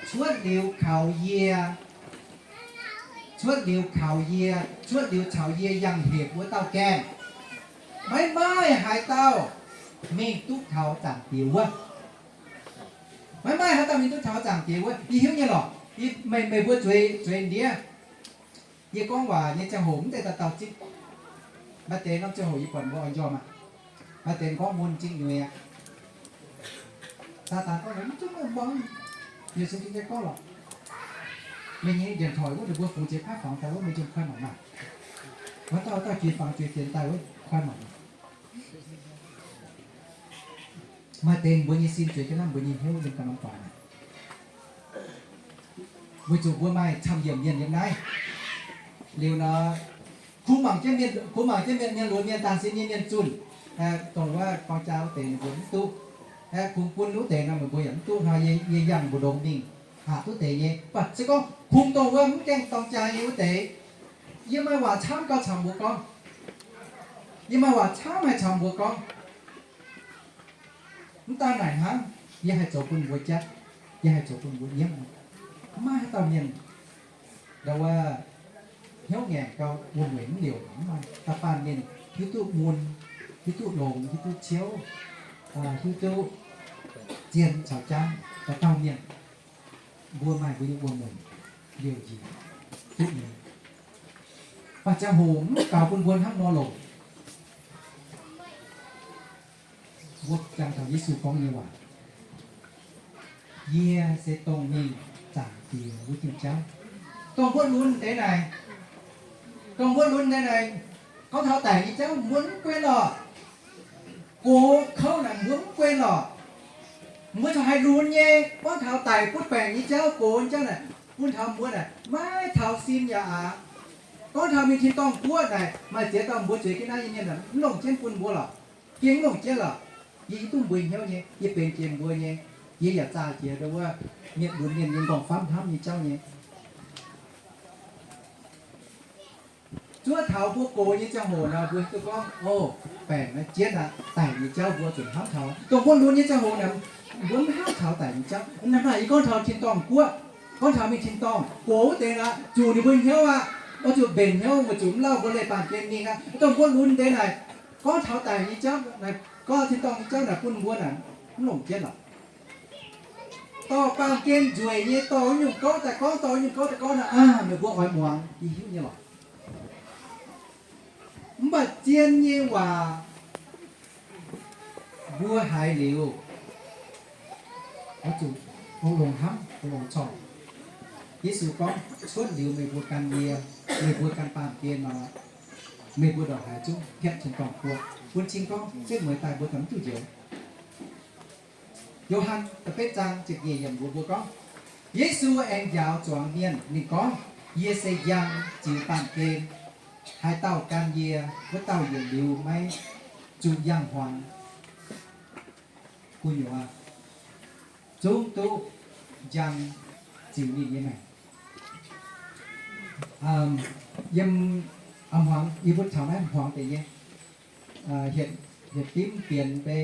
cuotv liuz kaux yie, cuotv liuz kaux yie, cuotv liuz caux yie yangh hepc wuov dauh gaengh. Maiv maaih haaix dauh mingh duqv taux Zaangc Diex wuov. Maiv maaih haaix dauh mingh duqv taux Zaangc Diex wuov. Yie hiuv nyei lorqc. Meih, meih mbuo zueiz, zueiz ndiev. Yie gorngv waac nyei ziangh hoc mv deix dauh dauh zipv. Maaih deix norm ziangh hoc yie buatc mbuo oix njormh aqv. Maaih deix gorngv mun zingh nyuiz aqv. Saadaan gorngv, mv zungv muangx. Yesu gorngv lorqc, meih nyei njiec taux wuov, ninh mbuo fungx ziex paaiv fangx daaih wuov, meih njien-youh koi mangc maah. Wuov dauh dauh jiex fangx jiex fienx daaih wuov, koi mangc. Maaih deix mbuo nyei sin zueiz jienv naaiv mbuo nyei hnyouv yiem ganh norm doic naaic, weic zuqc mbuo maaih camv-yiemc mienh yiem naaiv. Liuz nor, kungx mangc jienv mienh, kungx mangc jienv mienh, mienh lunx mienh, dangh sin nyei mienh zunh, dongh wuov dorng jaa wuov deix ninh mbuo mv duqv. Kungx bun wuov deix nor meih mbuo yaac mv duqv hnoi, yie, yie yangh mbu'ndongx mingh aqc duqv deix nyei. Mv baac se gorngv kungx dongh wuov mv gaengh dorng jaa nyei wuov deix, yie maaih waac camv gauh caux mbuo gorngv. Yie maaih waac camv haih caux mbuo gorngv. Mv daan naaic hnangv, yie haih zoux bun mbuo jatv, yie haih zoux bun mbuo nyiemv. Mv maaih haaix dauh mienh ndau wuov hnyouv ngaengc gauh wuom-mueic mv liouc. Mv maaih. Da'faanh ninh hiuv duqv mun, hiuv duqv longx, hiuv duqv ciouv, hiuv duqv zien caux jangv. Dauh dauh mienh mbuo maaih mbuo nyei wuom-mueic liouc njiec duqv nyei. Mv baac ziangh hoc mv gaux bun mbuo hnangv nor longc. Mbuo jangx taux Yesu gorngv nyei waac, yie se dongh mingh Zaangc Diex wuov diuh jauv. Dongh mbuo lunx deix naaic, dongh mbuo lunx deix naaic, gorngv taux daic nyei jauv mbuo mv guen lorqc. Gox kouv naaic mbuo mv guen lorqc. Mbuo corc haih lunx nyei. Gorngv taux daic butv baengc nyei jauv, gox nyei jauv naaic, bun taux mbuo naaic maiv taux sin yaac aqc. Gorngv taux mingh tin-dorngh guoqv naaic, maaih ziex dauh mbuo zueiz jienv naaiv nyei mienh mv longc jienv bun mbuo lorqc. Gengh mv longc jienv lorqc. Yie hiuv duqv mbuo hnyouv nyei, yie benx jiex mbuo nyei, yie yaac zaah jiex ndau wuov mienh lunx mienh nyei nqorngv-famv hnamv nyei jauv nyei. Zuov taux mbuo gox nyei ziangh hoc nor, mbuo hiuv duqv gorngv, o, baengc naaiv jienv aqv, daic nyei jauv mbuo zuqc hnamv taux. Dongh mbuo lunx nyei ziangh hoc naaic, mbuo mv hnamv taux daic nyei jauv. Hnangv naaic yie gorngv taux tin-dorngh guoqv, gorngv taux mingh tin-dorngh gox wuov deix naaic, zuqc ninh mbuo hnyouv aqv. Oix zuqc mbenc hnyouv, weic zuqc mv lauh mbuo leih baamh gen mingh aqv. Dongh mbuo lunx deix naaic, gorngv taux daic nyei jauv naaic, gorngv taux tin-dorngh nyei jauv naaic bun mbuo naaic, mv longc jienv lorqc. Dorh baamh gen nzueic nyei dorh nyungc gouv daaih gorngv, dorh nyungc gouv daaih gorngv naaic, aa, meih mbuo oix muangx, yie hiuv nyei lorqc. Mv baac zien nyei waac mbuo haiz liuz, oix zuqc longx-longx hnamv, longx-longx corc. Yesu gorngv, cuotv liuz meih mbuo gan yie, meih mbuo gan baamh gen nor, meih mbuo ndongc haaix zungv hietv tin-dorngh guoqv. Bun cing gorngv setv mueiz daaih mbuo ganh mv duqv njoux. Yo^han da'betv zaang ziepc nyeic yiemc mbuox mbuo gorngv, Yesu aengx njaaux zuangx mienh. Ninh gorngv, Yie se njang ziux baamh gen. Haaix dauh gan yie, wuov dauh yietc liuz maiv zuqc yangh hmuangx gu'nyuoz zungv duqv njang ziux ninh nyei maengc. Yiem hmuangx, yie mbuo taux naaiv hmuangx deix nyei, hietc dimv bienx bei,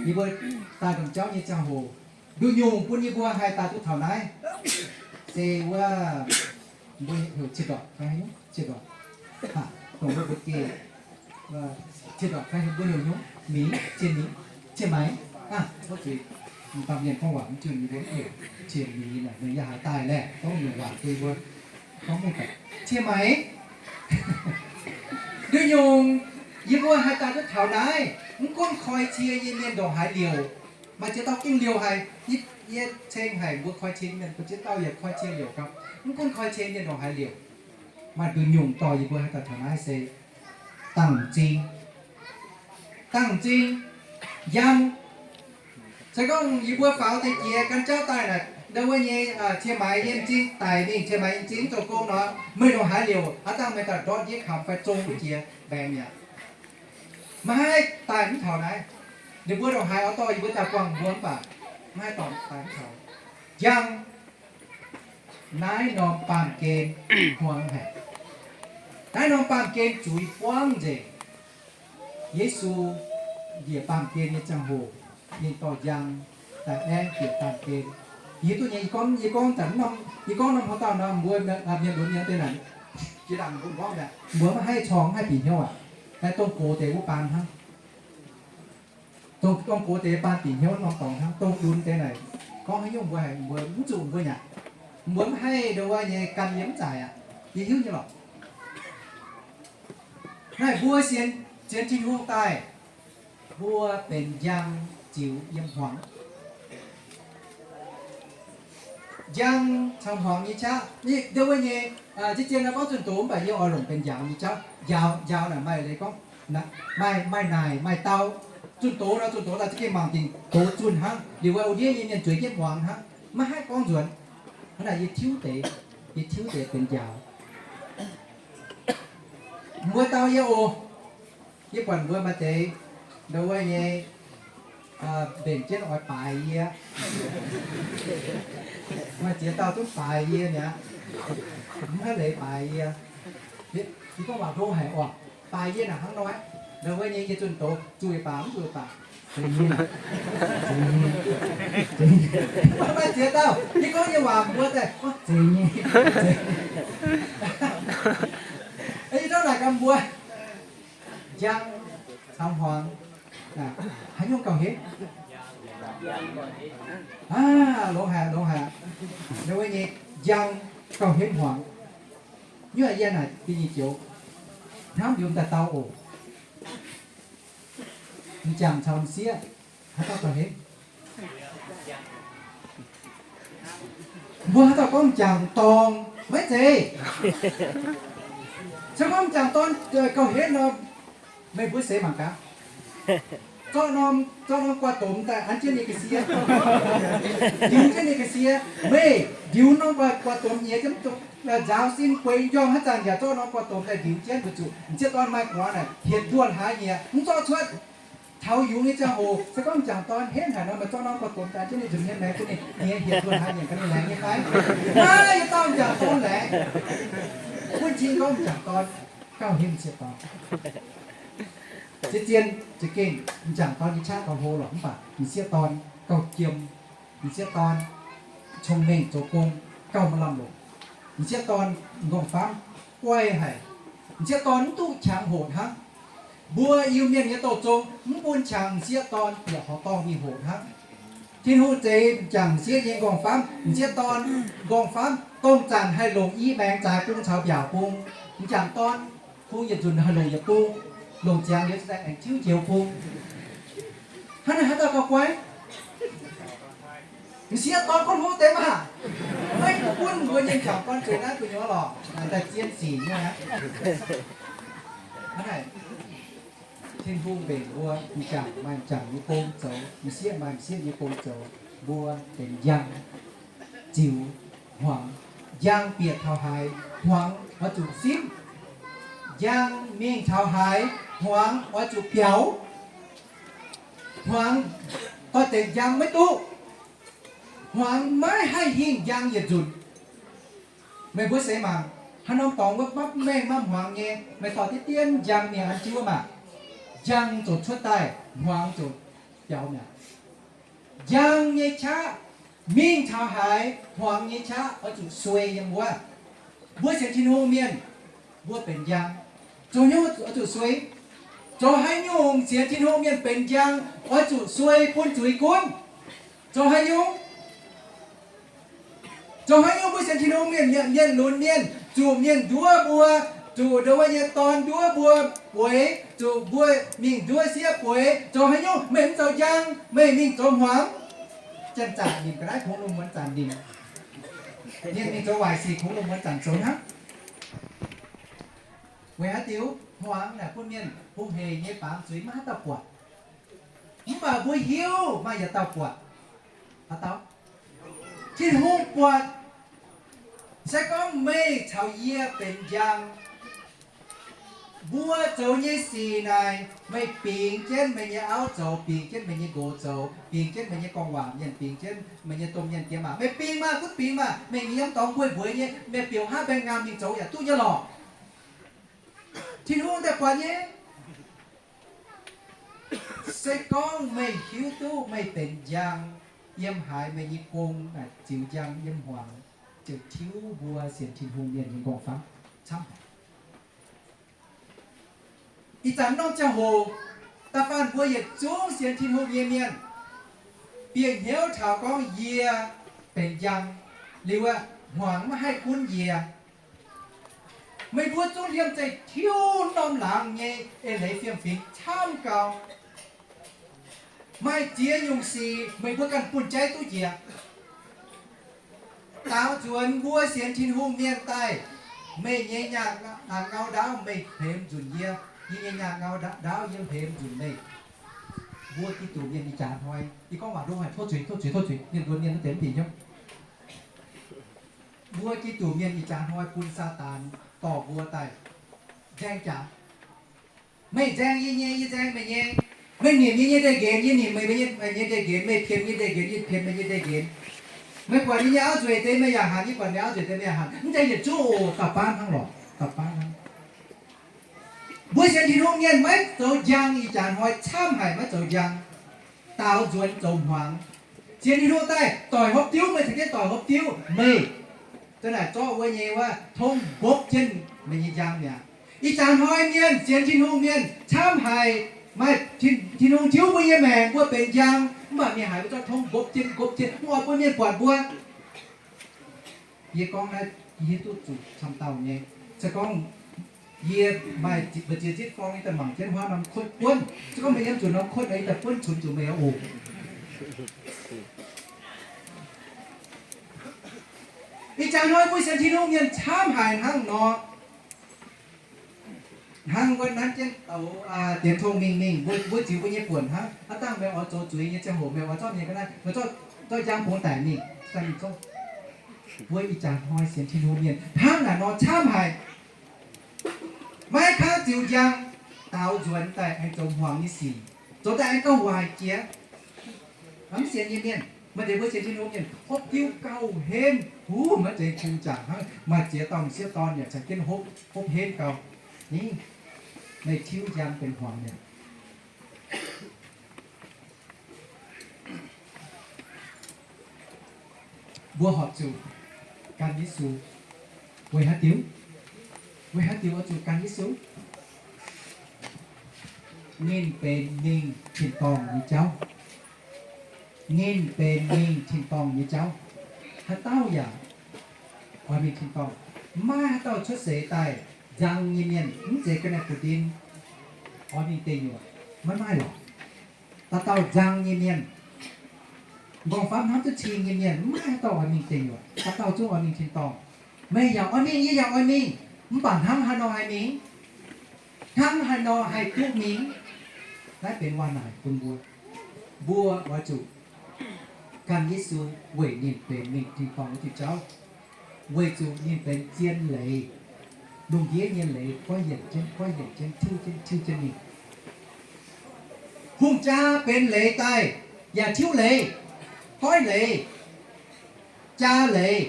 Yie mbuo daaih domh jauv nyei ziangh hoc, nduqc nyungc bun yie mbuo haih daaih duqv taux naaiv, se wuov, mbuo heuc qiex ndorpc, qiex ndorpc, dongh mbuo geh, qiex ndorpc, mbuo heuc nyungc, mingh, qiex mingh, qiex maix, wuov zuqc, baamh mienh gorngv waac mv zunh, yie mbuo heuc qiex mingh naaic, ninh yaac haaix daaih laeh, gorngv nyungc waac bun mbuo, gorngv mv baac qiex maix. Nduqc nyungc yie mbuo haih daaih duqv taux naaiv, mv gunv koi cie nyei mienh ndongc haaix liouc, maaih ziex dauh gengh liouc haic, yie, yie ceng haic mbuo koi cie nyei mienh, maaih ziex dauh yaac koi cie liouc gauh. Mv gunv koi cie mienh ndongc haaix liouc, maaih nduqc nyungc dorh yie mbuo haih daaih taux naaiv se dangh m'zing. Dangh m'zing, njang. Se gorngv yie mbuo faaux deix jiex gan jauv daaih naaic, ndau wuov nyei, cie maix nyei m'zing daic mingh, cie maix nyei m'zing mv zoux gong nor, meih ndongc haaix liouc aqv, dangh meih daaih ndortv ndiev kamx fai zong wuov jiex mbaengx mi'aqv. Maiv haih daaih mv taux naaiv. Ninh mbuo ndongc haaix oix dorh yie mbuo daaih buangh mbuo mv baac maiv haih dorh daaih mv taux. Njang, naaiv norm baamh gen hmuangx haic. Naaiv norm baamh gen zuiz buangv nzengc. Yesu njiec baamh gen nyei ziangh hoc, ninh dorh njang daaih aengv bieqc baamh gen. Yie duqv nyei, yie gorngv, yie gorngv daaih norm, yie gorngv norm haaix dauh nor, mbuo mienh lunx nyei deix naaic, jiex ndaangc mbuo gorngv mi'aqv, mbuo maiv haih corng, maiv haih bieqc hnyouv aqv. Naaiv dongh gox deix wuov baan hnangv. Dongh, dongh gox deix baan bieqc hnyouv norm dorngx hnangv. Dongh lunx deix naaic, gorngv haaix nyungc mbuo haic, mbuo mv zuqc mbuo nyaqc. Mbuo mv haih ndongc wuov nyei gan yie mv zaic aqv. Yie hiuv nyei lorqc. Naaiv mbuo sienx, sienx Tin-Hungh daaih, mbuo benx njang ziux yiem hmuangx. Njang caux hmuangx nyei qaqv, ndau wuov nyei, ziex zien nor gorngv zunh doz, mv baac yie oix longc benx njaaux nyei qaqv. Njaaux, njaaux naaic maaih leiz gorngv, maaih, maaih naaic maaih dau. Zunh doz nor, zunh doz daaih za'gengh mangc dingc doz zunh hnangv. Liuz wuov ndiev nyei mienh zueiz jienv muangx hnangv, maiv haih gorngv nzuonx. Hnangv naaic yie tiuv deix, yie tiuv deix benx njaaux. Mbuo dau yie oc. Yie buatc mbuo maaih deix ndau wuov nyei mbenc jienv oix baaix yie. Maaih ziex dauh duqv baaix yie mi'aqv. Mv haih leiz baaix yie. Yie gorngv waac hlo haic oc. Baaix yie naaic hnangv nor, ndau wuov nyei yie zunh doz zuiz baac mv zuiz baac. Maaih ziex dauh yie gorngv nyei waac mbuo daaih, zeiz nyei. Yie zorqv naaic gaax mbuo, njang caux hmuangx, haaix nyungc gauh henv? Aav, longx haic, longx haic. Ndau wuov nyei njang gauh henv hmuangx. Nyuoz yie naaic da'nyeic joux hnamv liuz daaih dau oc. M'jangc caux m'sieqv, haaix dauh gauh henv? Mbuo haaix dauh gorngv m'jangc dorn maiv zeiz? Se gorngv m'jangc dorn gauh henv nor, meih mbuo seix mangc gaax. Zorqv norm, zorqv norm guaax domx daaih an jienv ninh ga'sie, ndiux jienv ninh ga'sie. Meih ndiux norm guaax, guaax domx nyiex jienv, nzaaux sin gueix njormh haaix zanc yaac zorqv norm guaax domx daaih ndiux jienv, weic zuqc m'sieqv dorn maaih guaax naaic hietc nduonh haaix nyieqc mv zorqv cuotv. Taux yungz nyei ziangh hoc, se gorngv m'jangc dorn henv haic nor, meih zorqv norm guaax domx daaih jienv ninh nzunc nyei maengx bun ninh nyiex hietc nduonh haaix nyieqc gaax ninh laengz nyei fai? Naaiv yietc dauh m'jangc dorn laengz. Bun cing gorngv m'jangc dorn gauh henv m'sieqv dorn. Ziex zien za'gengh m'jangc dorn nyei qaqv gauh hlo lorqc, mv baac m'sieqv dorn gauh jiem. M'sieqv dorn cong-mengh zoux gong gauh maaih lamh longc. M'sieqv dorn m'nqorngv famv guai haic. M'sieqv dorn mv duqv qangx hoqc hnangv. Mbuo Iu-Mienh nyei douh zong mv bun qangx m'sieqv dorn bieqc horqc dorngh mingh hoqc hnangv. Tin-Hungh zeix m'jangc m'sieqv nyei m'nqorngv famv, m'sieqv dorn m'nqorngv famv dongh zanc haih longc i maengx zaaix bung caux mbiaauc bung. M'jangc dorn kungx yietc nzunc haih longc yietc bung, longc ziangx liuz daaih aengx tiuv njoux bung. Hnangv naaic haaix dauh gauh guai? M'sieqv dorn gorngv hlo deix maah! Maiv bun mbuo nyei m'jangc dorn zueiz naaiv gu'nyuoz lorqc, daaih zien sic nyei aqv. Hnangv naaic, Tin-Hungh mbenc mbuo m'jangc maaih m'jangc nyei gong zoux, m'sieqv maaih m'sieqv nyei gong zoux, mbuo benx njang ziux hmuangx. Njang bieqc taux haaix, hmuangx oix zuqc simv. Njang mingh taux haaix, hmuangx oix zuqc biaux. Hmuangx doix-dekc njang maiv duqv. Hmuangx maiv haih hingh njang yietc nzunc. Meih mbuo seix mangc, haaix norm dorngx wuov mapv mengh mapv hmuangx nyei, meih dorh diev dien njang mingh an jienv wuov maah! Njang ziouc cuotv daaih, hmuangx ziouc biaux mi'aqv. Njang nyei qaqv mingh taux haaix, hmuangx nyei qaqv oix zuqc suei yiem wuov. Mbuo sienx Tin-Hungh mienh, mbuo benx njang, zoux haaix nyungc oix zuqc suei? Zoux haaix nyungc sienx Tin-Hungh mienh benx njang oix zuqc suei bun zuiz gunv? Zoux haaix nyungc? Zoux haaix nyungc mbuo sienx Tin-Hungh mienh, mienh lunx mienh, zuqc mienh nduov mbuo, zuqc ndongc wuov nyei dorn nduov mbuo bueix, zuqc mbuo mingh nduov sieqv bueix? Zoux haaix nyungc? Meih mv zoux njang, meih mingh zoux hmuangx. Janx-zanc nimc ga'naaiv kungx lungh muonz zanc nimc. Mienh mingh zoux waaic sic kungx lungh muonz zanc zoux hnangv. Weic haaix diuc? Hmuangx naaic bun mienh hungh heic nyei baamz zuiz maiv haaix dauh buatc. Mv baac mbuo hiuv maaih yietc dauh buatc. Haaix dauh? Tin-Hungh buatc. Se gorngv meih caux yie benx njang, mbuo zoux nyei sic naaic, meih bingx jienv meih nyei auv zoux, bingx jienv meih nyei nqox zoux, bingx jienv meih nyei gorngv waac mienh, bingx jienv meih nyei domh mienh diex maac, meih bingx maah, gunv bingx maah, meih yiem dorngx mbueiz mbueiz nyei, meih biouv hnangv baengh ngaamh mingh zoux yaac duqv nyei lorqc. Tin-Hungh daaih buatc nyei. Se gorngv meih hiuv duqv meih benx njang, yiem haaix meih nyei gong naaic ziux njang yiem hmuangx, ziouc tiuv mbuo sienx Tin-Hungh mienh nyei nqorngv-famv camv haic. Ih zanc norm ziangh hoc, da'faanh mbuo yietc zungv sienx Tin-Hungh nyei mienh bieqc hnyouv taux gorngv yie benx njang liuz, hmuangx maiv haih gunv yie. Meih mbuo zungv liemh zeih tiuv norm laangz nyei eix leiz fiem-fingx camv gau. Maaih ziex nyungc sic meih mbuo ganh bun jaiv duqv njiec. Daaux nzuonx mbuo sienx Tin-Hungh mienh daaih, meih nyei nyaah ngau ndaauv meih hemx nzunc yie, yie nyei nyaah ngau ndaauv yie hemx nzunc meih. Mbuo Giduc mienh ih jaax hnoi, yie gorngv waac ndoqv haic, tov zuiz, tov zuiz, tov zuiz, mienh mbuo mienh mv deix mv bieqc hnyouv. Mbuo Giduc mienh ih jaax hnoi bun Saadaan dorh mbuo daaih nzaeng jaax. Meih nzaeng yie nyei, yie nzaeng meih nyei. Meih nimc yie nyei ndeic-nqenx, yie nimc meih nyei ndeic-nqenx. Meih pienx yie ndeic-nqenx, yie pienx meih nyei ndeic-nqenx. Meih buatc yie nyei auv nzueic deix, meih yaac hanc. Yie buatc meih auv nzueic deix, meih yaac hanc. Mv zeiz yietc zungv oc, dauh baav hnangv lorqc, dauh baav hnangv. Mbuo sienx Tin-Hungh mienh maiv zoux njang, ih jaax hnoi camv haic maiv zoux njang. Daaux nzuonx zoux hmuangx. Sienx Tin-Hungh daaih doic hopv diuv, meih caux jienv doic hopv diuv. Meih za'naaic zorqv wuov nyei wuov tongv mbopv jienv meih nyei njang mi'aqv. Ih jaax hnoi mienh sienx Tin-Hungh mienh camv haic, maaih Tin-Hungh tiuv mbuo nyei maengc, mbuo benx njang, mv baac mienh haiz mbuo zorqv tongv mbopv jienv mbopv jienv, mv oix bun mienh buatc mbuo. Yie gorngv naaiv yie hiuv duqv zuqc camv dauh nyei. Se gorngv yie maaih mbu'ziex zitv gorngv yie daaih mangc jienv huaav norm kuotv buonv, se gorngv meih yiem zuqc norm kuotv nor, yie daaih buonv cunx zuqc meih oc. Ih jaax hnoi mbuo sienx Tin-Hungh mienh camv haic hnangv nor. Hnangv wuov nanv jienv douz dienx tong mingh mingh, mbuo ziux mbuo nyei buonc hnangv. Aav dangh meih oix zoux zuiz nyei ziangh hoc meih oix zorqv mienh ga'naaiv, meih zorqv njang bungx daic mingh, daaih mingh zorqv. Mbuo ih jaax hnoi sienx Tin-Hungh mienh hnangv naaic nor camv haic. Maiv kangv ziux njang, daaux nzuonx daaih aengx zoux hmuangx nyei sic, zoux daaih aengx gauh waaic jiex. Mv sienx nyei mienh, maaih deix mbuo sienx Tin-Hungh mienh hopv diuv gauh henv, huv, maiv zeiz kungx jangc hnangv. Maaih ziex dauh m'sieqv dorn yaac caux jienv hopv, hopv henv gau. Ni, meih tiuv njang benx hmuangx mi'aqv. Mbuo horpc zuqc gan Yesu. Weic haaix diuc? Weic haaix diuc oix zuqc gan Yesu? Ninh benx mingh tin-dorngh nyei jauv. Ninh benx mingh tin-dorngh nyei jauv. Haaix dauh yaac oix mingh tin-dorngh. Maiv maaih haaix dauh cuotv seix daaih nzang nyei mienh, mv zeiz ga'naaiv buoz-ndin, oix mingh deic nyuoqc. Maiv maaih lorqc. Dauh dauh nzang nyei mienh, m'nqorngv-famv hnamv duqv cing nyei mienh, maiv maaih haaix dauh oix mingh deic nyuoqc. Haaix dauh zungv oix mingh tin-dorngh. Meih yaac oix mingh, yie yaac oix mingh. Mv baac hnangv haaix nor haih mingh? Hnangv haaix nor haih duqv mingh? Naaiv benx waac-naaic bun mbuo. Mbuo oix zuqc gan Yesu weic ninh benx mingh tin-dorngh wuov diuh jauv, weic zuqc ninh benx zien leiz, lungh ndiev nyei leiz goiv yienc jienv, goiv yienc jienv, tiuv jienv, tiuv jienv mingh. Hungh jaa benx leiz daaih, yaac tiuv leiz, goiv leiz, jaa leiz.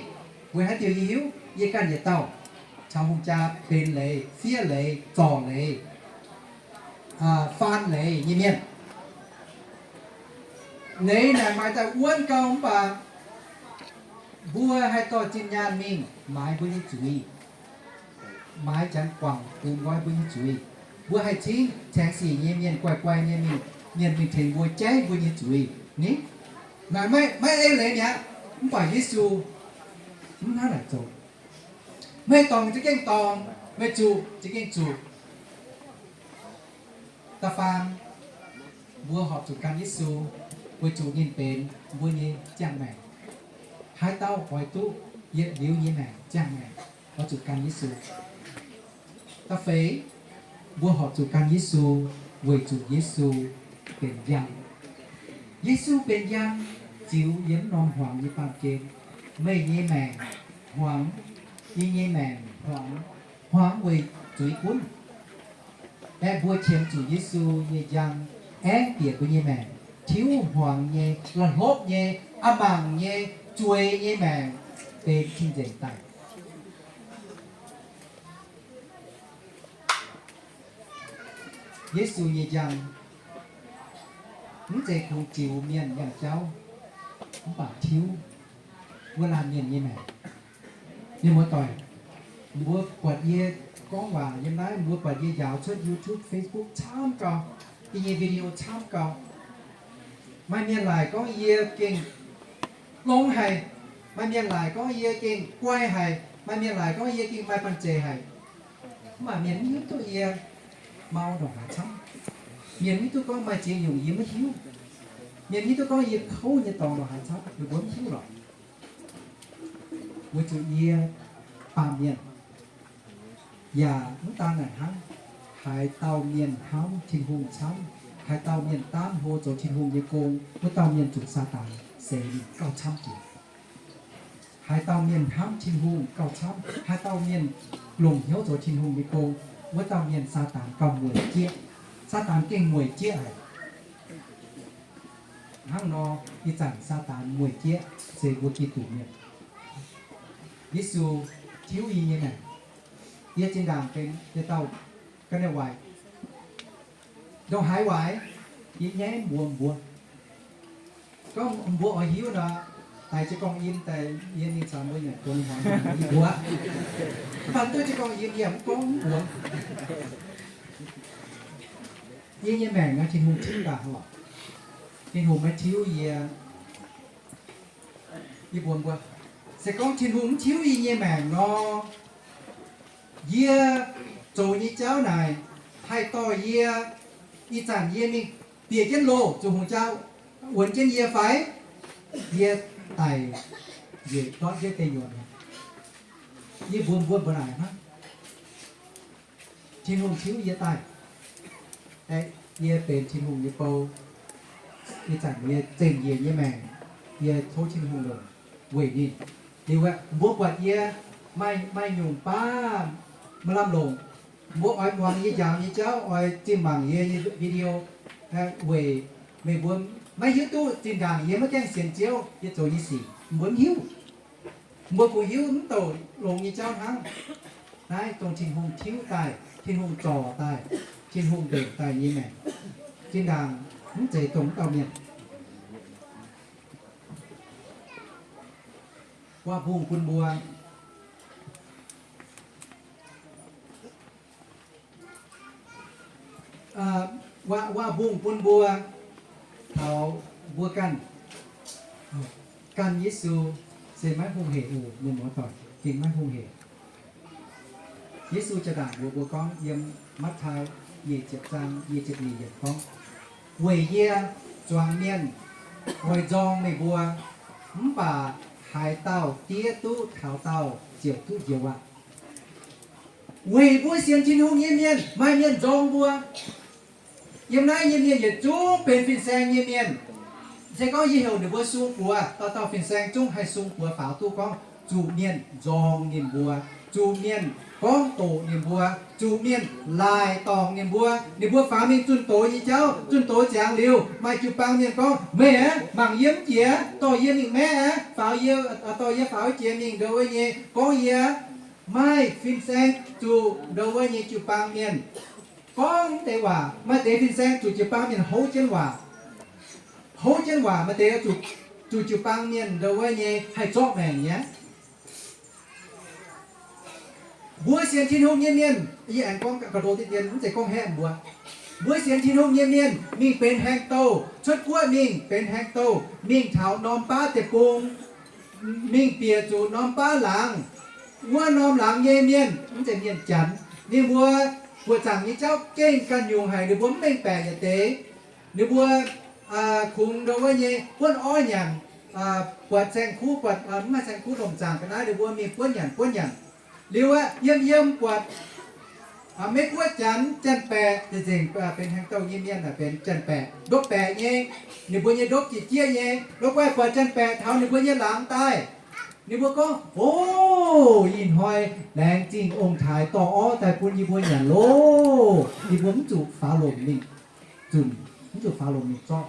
Weic haaix diuc yie hiuv? Yie ganh yietc dauh caux hungh jaa benx leiz, fiev leiz, zorc leiz, faan leiz nyei mienh. Leiz naaic maaih daaih wuonv gau mv baac mbuo haih dorh zinh nyaanh mingh maaiz mbuo nyei zuiz, maaiz janx guangc benx nqoi mbuo nyei zuiz. Mbuo haih cingv caengx sic nyei mienh, guai guai nyei mienh, mienh mingh tengx mbuo jaiv mbuo nyei zuiz ni. Naaic maiv, maiv ei leiz mi'aqv. Mv baac Yesu mv hnangv naaic zoux. Meih dorngc za'gengh dorngc, meih zuqc za'gengh zuqc. Da'faam, mbuo horpc zuqc gan Yesu weic zuqc ninh benx mbuo nyei ziangh maengc. Haaix dauh oix duqv yietc liuz nyei maengc, ziangh maengc, oix zuqc gan Yesu. Da'feix, mbuo horpc zuqc gan Yesu weic zuqc Yesu benx njang. Yesu benx njang ziux yiem norm hmuangx nyei baamh gen. Meih nyei maengc hmuangx, yie nyei maengc hmuangx, hmuangx weic zuiz gunv. Aeqv, mbuo qiemx zuqc Yesu nyei njang aengx bieqc mbuo nyei maengc, tiuv hmuangx nyei, la'hlopv nyei, a'mangc nyei, zueiz nyei maengc benx cing-nzengc daaih. Yesu nyei njang mv zeiz kungx ziux mienh yangh jauv, mv baac tiuv wuov laanh mienh nyei maengc. Mienh muoz-doic, mbuo buatc yie gorngv waac yiem naaiv, mbuo buatc yie njaaux cuotv YouTube, Facebook camv gau, yie nyei video camv gau. Maaih mienh laaic gorngv yie gengh longx haic. Maaih mienh laaic gorngv yie gengh guai haic. Maaih mienh laaic gorngv yie gengh maaih banh zeic haic. Mv baac mienh mv hiuv duqv yie mau ndongc haaix camv. Mienh mv hiuv duqv gorngv maaih ziex nyungc yie maiv hiuv. Mienh mv hiuv duqv gorngv yie kouv nyei dorngx ndongc haaix camv, ninh mbuo mv hiuv lorqc. Weic zuqc yie baamh mienh. Yaac mv daan naaic hnangv, haaix dauh mienh hnamv Tin-Hungh camv, haaix dauh mienh daamv hlo zoux Tin-Hungh nyei gong, wuov dauh mienh zuqc Saadaan seix ninh gauh camv jiex. Haaix dauh mienh hnamv Tin-Hungh gauh camv, haaix dauh mienh longc hnyouv zoux Tin-Hungh nyei gong, wuov dauh mienh Saadaan gauh mueic jieqv. Saadaan gengh mueic jieqv haic. Hnangv nor, ih zanc Saadaan mueic jieqv se mbuo Giduc mienh. Yesu tiuv yie nyei maengc. Yie zinh ndaangc benx yietc dauh ga'naaiv waaic. Ndongc haaix waaic, yie nyaiv mbuox mbuo. Gorngv mbuo oix hiuv nor, daaih jiez gorngv yiem daaih, yie mingh caux mbuo nyanc gong hmuangx yie mbuox. Mv baac duqv jiez gorngv yiem yie mv gorngv mv mbuox. Yie nyei maengc naaiv Tin-Hungh tiuv daaih lorqc. Tin-Hungh maiv tiuv yie. Yie mbuox mbuo, se gorngv Tin-Hungh mv tiuv yie nyei maengc nor, yie zoux nyei jauv naaic haih dorh yie ih zanc yie mingh bieqc jienv loh zuqc hungh jaa wuonx jienv yie fai? Yie daic njiec ndortv jienv deic nyuoqc mi'aqv. Yie mbuox mbuo mbuo naaic hnangv. Tin-Hungh tiuv yie daaih, aeqv, yie benx Tin-Hungh nyei bou. Ih zanc yie zengc yie nyei maengc, yie tov Tin-Hungh longc weic ninh. Liuz aeqv, mbuo buatc yie maaih, maaih nyungc baav maaih lamh longc, mbuo oix muangx yie njaaux nyei jauv, oix zinh mangc yie nyei video, weic meih mbuo maiv hiuv duqv zinh ndaangc yie maiv gaengh sienx Ziouv, yie zoux nyei sic mbuo mv hiuv. Mbuo kungx hiuv mv douc longx nyei jauv hnangv. Naaiv dongh Tin-Hungh tiuv daaih, Tin-Hungh zorc daaih, Tin-Hungh mbenc daaih nyei maengc. Zinh ndaangc mv zeiz dongh mv dauh mienh. Waac-mbungh bun mbuo, waac, waac-mbungh bun mbuo, taux mbuo ganh, ganh Yesu se maiv hungh hec oc, mienh muoz-doic, gengh maiv hungh hec. Yesu jaa-ndaangc mbuox mbuo gorngv yiem Matv^taai nyic ziepc zaang nyic ziepc nyeic yiemc gorngv, weic yie zuangx mienh oix nzorng meih mbuo, mv baac haaix dauh diev duqv taux daauh ziouc duqv njoux aqv. Weic mbuo sienx Tin-Hungh nyei mienh, maaih mienh nzorng mbuo. Yiem naaiv nyei mienh yietc zungv benx fin-saeng nyei mienh. Se gorngv yie heuc ninh mbuo sung buoz, dauh dauh fin-saeng zungv haih sung buoz faaux duqv gorngv zuqc mienh nzorng ninh mbuo, zuqc mienh gorngv doqc ninh mbuo, zuqc mienh laaic dorngc ninh mbuo. Ninh mbuo faaux mingh zunh doz nyei jauv, zunh doz ziangx liuz, maaih jiu-baang mienh gorngv, meih aeqv, mangc yie mv jiex, dorh yie mingh maeqv aeqv, faaux yie, dorh yie faaux jiex mingh ndo wuov nyei, gorngv yie maiv fin-saeng zuqc ndo wuov nyei jiu-baang mienh gorngv deix waac. Maaih deix fin-saeng zuqc jiu-baang mienh houv jienv waac. Tov jienv waac maaih deix zuqc, zuqc jiu-baang mienh ndau wuov nyei haih zorqv maengc nyei. Mbuo sienx Tin-Hungh nyei mienh, yie aengx gorngv ga'ndo diqv dien, mv zeiz gorngv haeqv mbuo. Mbuo sienx Tin-Hungh nyei mienh mingh benx haeng douh, cuotv guoqv mingh benx haeng douh, mingh taux norm baav deic-bung, mingh bieqc zuqc norm baav laangz. Wuov norm laangz nyei mienh, mv zeiz mienh, janx, ninh mbuo buoqc zaangc nyei jauv gengh ganh nyungc haic, ninh mbuo mv mengh baeqc yietc deix. Ninh mbuo kungx ndau wuov nyei buonv orv nyanc, buatc saeng-kuv, buatc mv maaih saeng-kuv lomc zaangc ga'naaiv, ninh mbuo mingh buonv nyanc buonv nyanc. Liuz aeqv, yiem yiem buatc Meiv-Guoqv janx, janx-baeqc, nzengc benx haeng douh nyei mienh, benx janx-baeqc, ndopv-baeqc nyei, ninh mbuo nyei ndopv jiex jieqv nyei. Ndopv-baeqc buatc janx-baeqc taux ninh mbuo nyei laangz daaih, ninh mbuo gorngv, O, ih hnoi laengz zingh ong-taaix dorh orv daaih bun yie mbuo nyanc loh. Yie mbuo mv zuqc faaux lomc mingh zunc, mv zuqc faaux lomc mingh zorqv.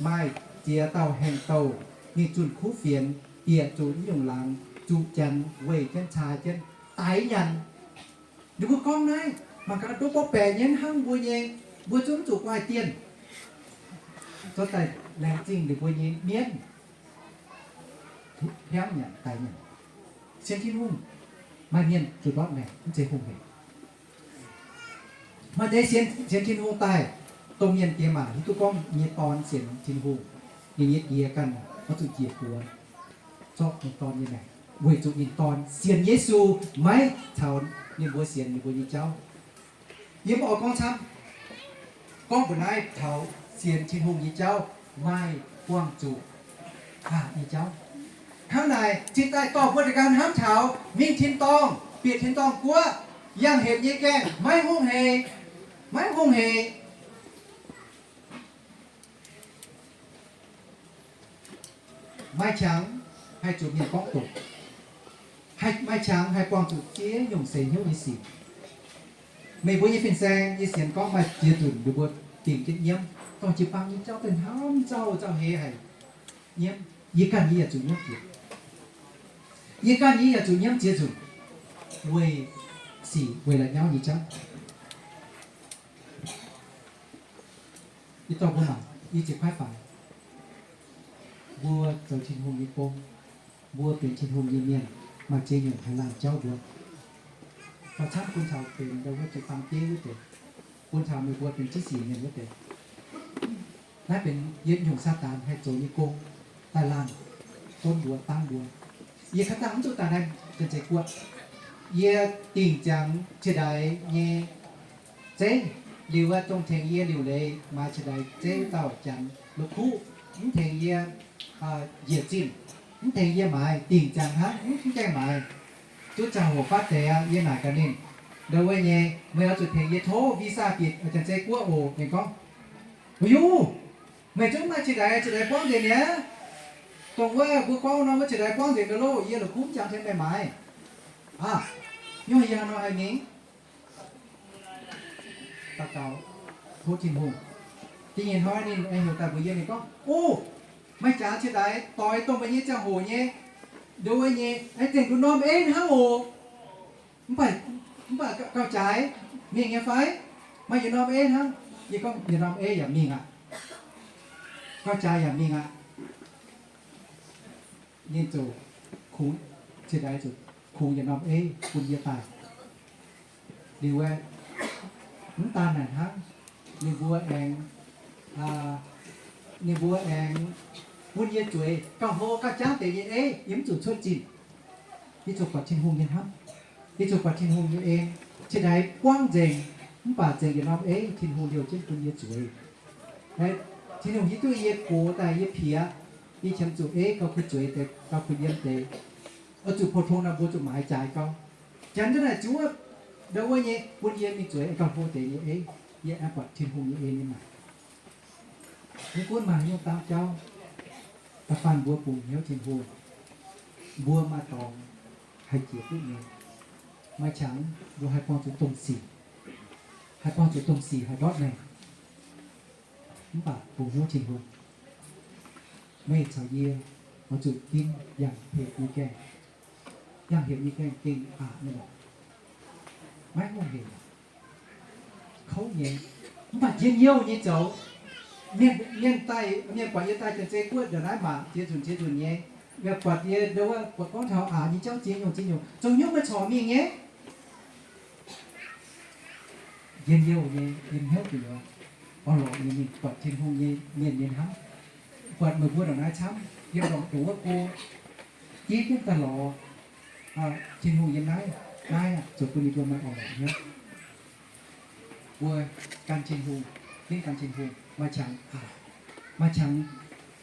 Maaih ziex dauh haeng douh mingh zunh kuv fienx, bieqc zuqc nyungc laangz, zuqc janx weih jienv caa jienv daix nyanc. Ninh mbuo gorngv naaiv mangc gaax, ndopv-baeqc nyei hnangv mbuo nyei, mbuo zungv mv zuqc guaaih dienh. Zorqv daaih laengz zingh ninh mbuo nyei mienv, hiuv nyanc daix nyanc. Sienx Tin-Hungh, maaih mienh zuqc ndortv maengc, mv zeiz hungh hec. Maaih deix sienx, sienx Tin-Hungh daaih, domh mienh diex maac hiuv duqv gorngv nyei dorn sienx Tin-Hungh, ninh nyei diex ganh oix zuqc njiec buoz zorqv ninh dorn nyei maengc, weic zuqc ninh dorn sienx Yesu, maiv caux ninh mbuo sienx ninh mbuo nyei jauv. Yie mv oix gorngv camv. Gorngv mbuo naaiv taux sienx Tin-Hungh nyei jauv maaih buangh zuqc aqc nyei jauv. Hnangv naaic, cingx daaih dorh mbuo daaih ganh hnamv taux mingh tin-dorngh, bieqc tin-dorngh guoqv, yangh hepc nyei gaengh, maiv hungh hec, maiv hungh hec. Maaih qangx haih zuqc mienh gorngv doqc. Haih, maaih qangx haih buangh zuqc ziex nyungc seix hnyouv nyei sic. Meih mbuo nyei fin-saeng, yie sienx gorngv maaih ziex nzunc ninh mbuo dingc jienv nyiemv, dorh jiu-baang nyei jauv daaih hnamv zauh zauh heix haic nyiemv. Yie ganh yie yaac zuqc nyiemv jiex. Yie ganh yie yaac zuqc nyiemv ziex nzunc weic sic, weic la'nyauv nyei jauv. Yie dorh mbuo mangc i ziex kuaaiv faix. Mbuo zoux Tin-Hungh nyei gong, mbuo benx Tin-Hungh nyei mienh, maaih ziex nyungc haih laanh jauv mbuo. Fai camv bun taux benx ndau wuov jiu-baang bieiv wuov deix, bun taux meih mbuo benx jienv sic mienh wuov deix. Naaiv benx yietc nyungc Saadaan haih zoux nyei gong daaih laanh, donv mbuo, dangv mbuo. Yie kaav dangh mv zuqc daaih naaiv Janx-Zei Guoqv. Yie dingc ziangx qiex ndaix nyei zeiv, liuz wuov dongh tengx yie liuc leiz maaiz qiex ndaix zeiv dauh Janx la'kuqv, mv tengx yie njiec zinh, mv tengx yie maaiz, dingc ziangx hnangv, mv gaengh maaiz. Duqv ziangh hoc fatv deix aqv, yie naaic gaax ninh, ndau wuov nyei, meih oix zuqc tengx yie tov visa bieqc Janx-Zei Guoqv oc. Ninh gorngv, Wuov yuv, meih zungv maaih qiex ndaix, qiex ndaix buangv nzengc mi'aqv. Dongh wuov mbuo gorngv nor, wuov qiex ndaix buangv nzengc mi'aqv loh, yie la'kuqv mv jangx tengx meih maaiz. Aa, nyungc yie haaix nor haih mingh? Daux gaux tov Tin-Hungh. Da'nyeic hnoi ninh aengx heuc daaih mbuox yie, ninh gorngv, O, meih jaax qiex ndaix doix dongh meih nyei ziangh hoc nyei, ndau wuov nyei, aengx zengc nduqc norm eiv hnangv oc. Mv baac, mv baac gauh jaaix mingh nyei fai? Maaih yietc norm eiv hnangv. Yie gorngv, Yietc norm eiv yaac mingh aqv. Gauh jaaix yaac mingh aqv. Ninh ziouc kungx, qiex ndaix ziouc kungx yietc norm eiv bun yie daaih. Liuz aeqv, mv daan naaic hnangv, ninh mbuo aengx, ninh mbuo aengx bun yie zueiz gauh hlo gauh jangv deix nyei eiv, yie mv zuqc cuotv zinh. Yie zuqc buatc Tin-Hungh nyei hnamv. Yie zuqc buatc Tin-Hungh nyei en. Qiex ndaix buangv nzengc, mv baac zengc yietc norm eiv Tin-Hungh liouh jienv bun yie zueiz. Tin-Hungh hiuv duqv yie gox daaih yie piex, yie qiemx zuqc eiv gauh kuh zueiz deix, gauh kuh yiem deix. Oix zuqc pou-tong naaic mbuo zuqc maaiz jaaix gauh. Janx ndau naaic ziouc wuov, ndau wuov nyei bun yie mingh zueiz gauh hlo deix nyei eiv. Yie aengx buatc Tin-Hungh nyei en nyei maengc. Mv gunv maaih haaix nyungc dangv jauv, da'faanh mbuo bungx hnyouv Tin-Hungh, mbuo maaih dorngx haih jiex duqv nyei. Maaih qangx mbuo haih buangh zuqc dongh sic, haih buangh zuqc dongh sic haih ndortv maengc. Mv baac bungx hnyouv Tin-Hungh, meih caux yie oix zuqc ginv yangh hepc nyei gaengh. Yangh hepc nyei gaengh gengh aqc nyei lorqc. Maiv hungh hec, kouv nyei, mv baac njien-youh nyei zoux. Mienh, mienh daaih, mienh buatc yie daaih Janx-Zei guoqv ndongc naaiv mangc ziex nzunc ziex nzunc nyei, yaac buatc yie ndongc wuov buatc gorngv taux aac nyei jauv ziex nyungc ziex nyungc, zoux nyungc meih corc mingh nyei. Njien-youh nyei, yiem hnyouv gu'nyuoz orn-lorqc nyei mingh buatc Tin-Hungh nyei mienh nyei hnamv. Buatc meih mbuo ndongc naaiv camv, yiem ndongc doqc wuov go, diev jienv daaih lorz Tin-Hungh yiem naaiv, naaiv aqv, zoux bun ninh mbuo maaih orn-lorqc hnyouv. Mbuo gan Tin-Hungh, ginv gan Tin-Hungh, maaih qangx aqv, maaih qangx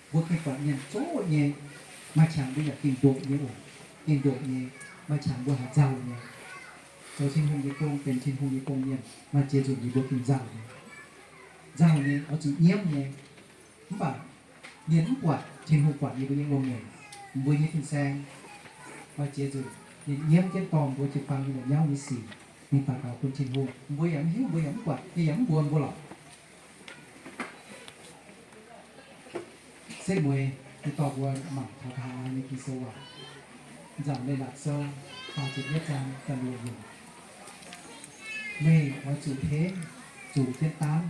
mbuo gengh buatc mienh zoqv nyei, maaih qangx mbuo yaac gengh ndoqc nyei oc, gengh ndoqc nyei, maaih qangx mbuo haih nzauh nyei. Zoux Tin-Hungh nyei gong, benx Tin-Hungh nyei gong mienh, maaih ziex nzunc ninh mbuo gengh nzauh nyei, nzauh nyei, oix zuqc nyiemv nyei. Mv baac mienh mv buatc, Tin-Hungh buatc ninh mbuo nyei wuom-mueic, mbuo nyei fin-saeng. Maaih ziex nzunc ninh nyiemv jienv dorh mbuo jiu-baang nyei la'nyauv nyei sic, ninh daux gaux bun Tin-Hungh, mbuo yaac mv hiuv, mbuo yaac mv buatc, ninh yaac mv mbuox mbuo lorqc. Setv mueiz, yie dorh mbuo mangc taux taux nyei Ging-Sou waac. Nzangc Leiz-Latc Sou faah ziepc yietv zaang da'luoqc yiemc. Meih oix zuqc henv zuqc jienv daamv,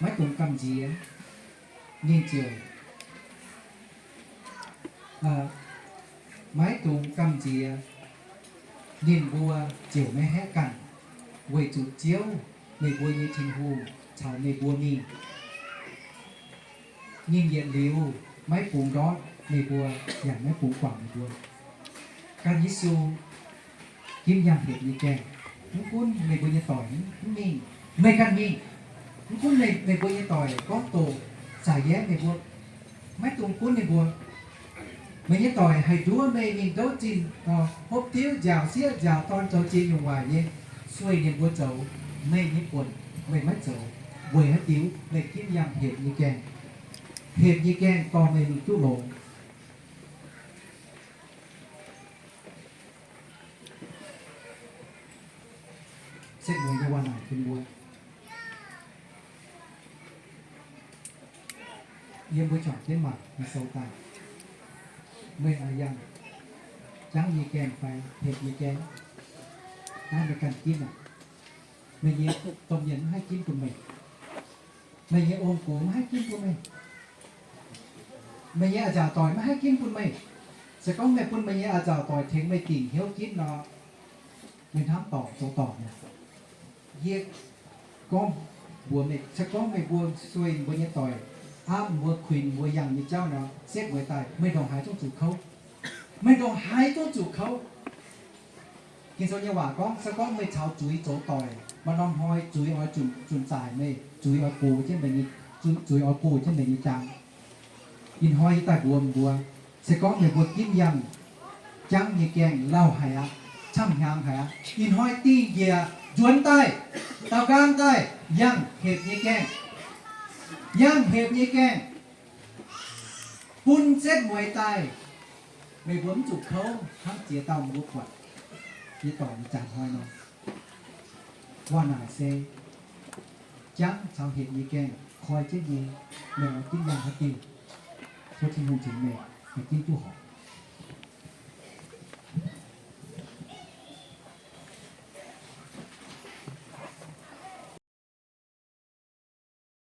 maiv dungx gamh nziex. Ninh ziouc, maiv dungx gamh nziex, ninh mbuo ziouc maiv haeqv ganh, weic zuqc Ziouv, meih mbuo nyei Tin-Hungh, caux meih mbuo mingh. Ninh yietc liuz maiv bungx ndortv meih mbuo, yaac maiv bungx guangc meih mbuo. Gan Yesu ginv yangh hepc nyei gaengh. Mv gunv meih mbuo nyei doic mv mingh, meih ganh mingh. Mv gunv meih, meih mbuo nyei doic gorngv doqc, za'eix meih mbuo maiv dungx gunv ninh mbuo. Meih nyei doic haih nduov meih mingh ndouv zinh, hopv diuv, nziaauc sieqv nziaauc dorn, zoux ziex nyungc waaic nyei, sueih ninh mbuo zoux, meih nyei buonc meih maiv zoux. Weic haaix diuc? Meih ginv yangh hepc nyei gaengh. Hepc nyei gaengh dorh meih mingh duqv longx. Setv mueiz nyei waac-naaic bun mbuo. Yiem mbuo juangc jienv mangc Ging-Sou daaih, meih oix yangh jangv nyei gaengh fai hepc nyei gaengh? Naaiv meih ganh ginv aqv. Meih nyei domh mienh maiv haih ginv bun meih. Meih nyei ong-gux maiv haih ginv bun meih. Meih nyei a'nziaauc doic maiv haih ginv bun meih. Se gorngv meih bun meih nyei a'nziaauc doic tengx meih dingc hnyouv ginv nor, meih hnamv dorngc zoux dorngc mi'aqv. Yie gorngv mbuox meih, se gorngv meih mbuo sueih mbuo nyei doic, aapv mbuo, kuinx mbuo yangh nyei jauv nor, setv mueiz daaih meih ndongc haaix zungv zuqc kouv. Meih ndongc haaix zungv zuqc kouv. Ging-Sou nyei waac gorngv, se gorngv meih caux zuiz zoux doic, maaih norm hnoi zuiz oix zunc, zunc zaaic meih, zuiz oix gox jienv meih nyei, zuiz oix gox jienv meih nyei jaang. Ih hnoi yie daaih mbuox mbuo, se gorngv meih mbuo ginv yangh jangv nyei gaengh, lauh haic aqv, camv hnyangx haic aqv. Ih hnoi dingh njiec nzuonx daaih, daaux nqaang daaih, yangh hepc nyei gaengh. Yangh hepc nyei gaengh bun setv mueiz daaih. Meih mbuo mv zuqc kouv hnangv ziex dauh mbuo buatc nyei doic nyei jaax hnoi nor. Waac-naaic se jangv caux hepc nyei gaengh koi jienv nyei. Meih oix ginv yangh haaix diuh, tov Tin-Hungh tengx meih, meih ginv duqv horpc.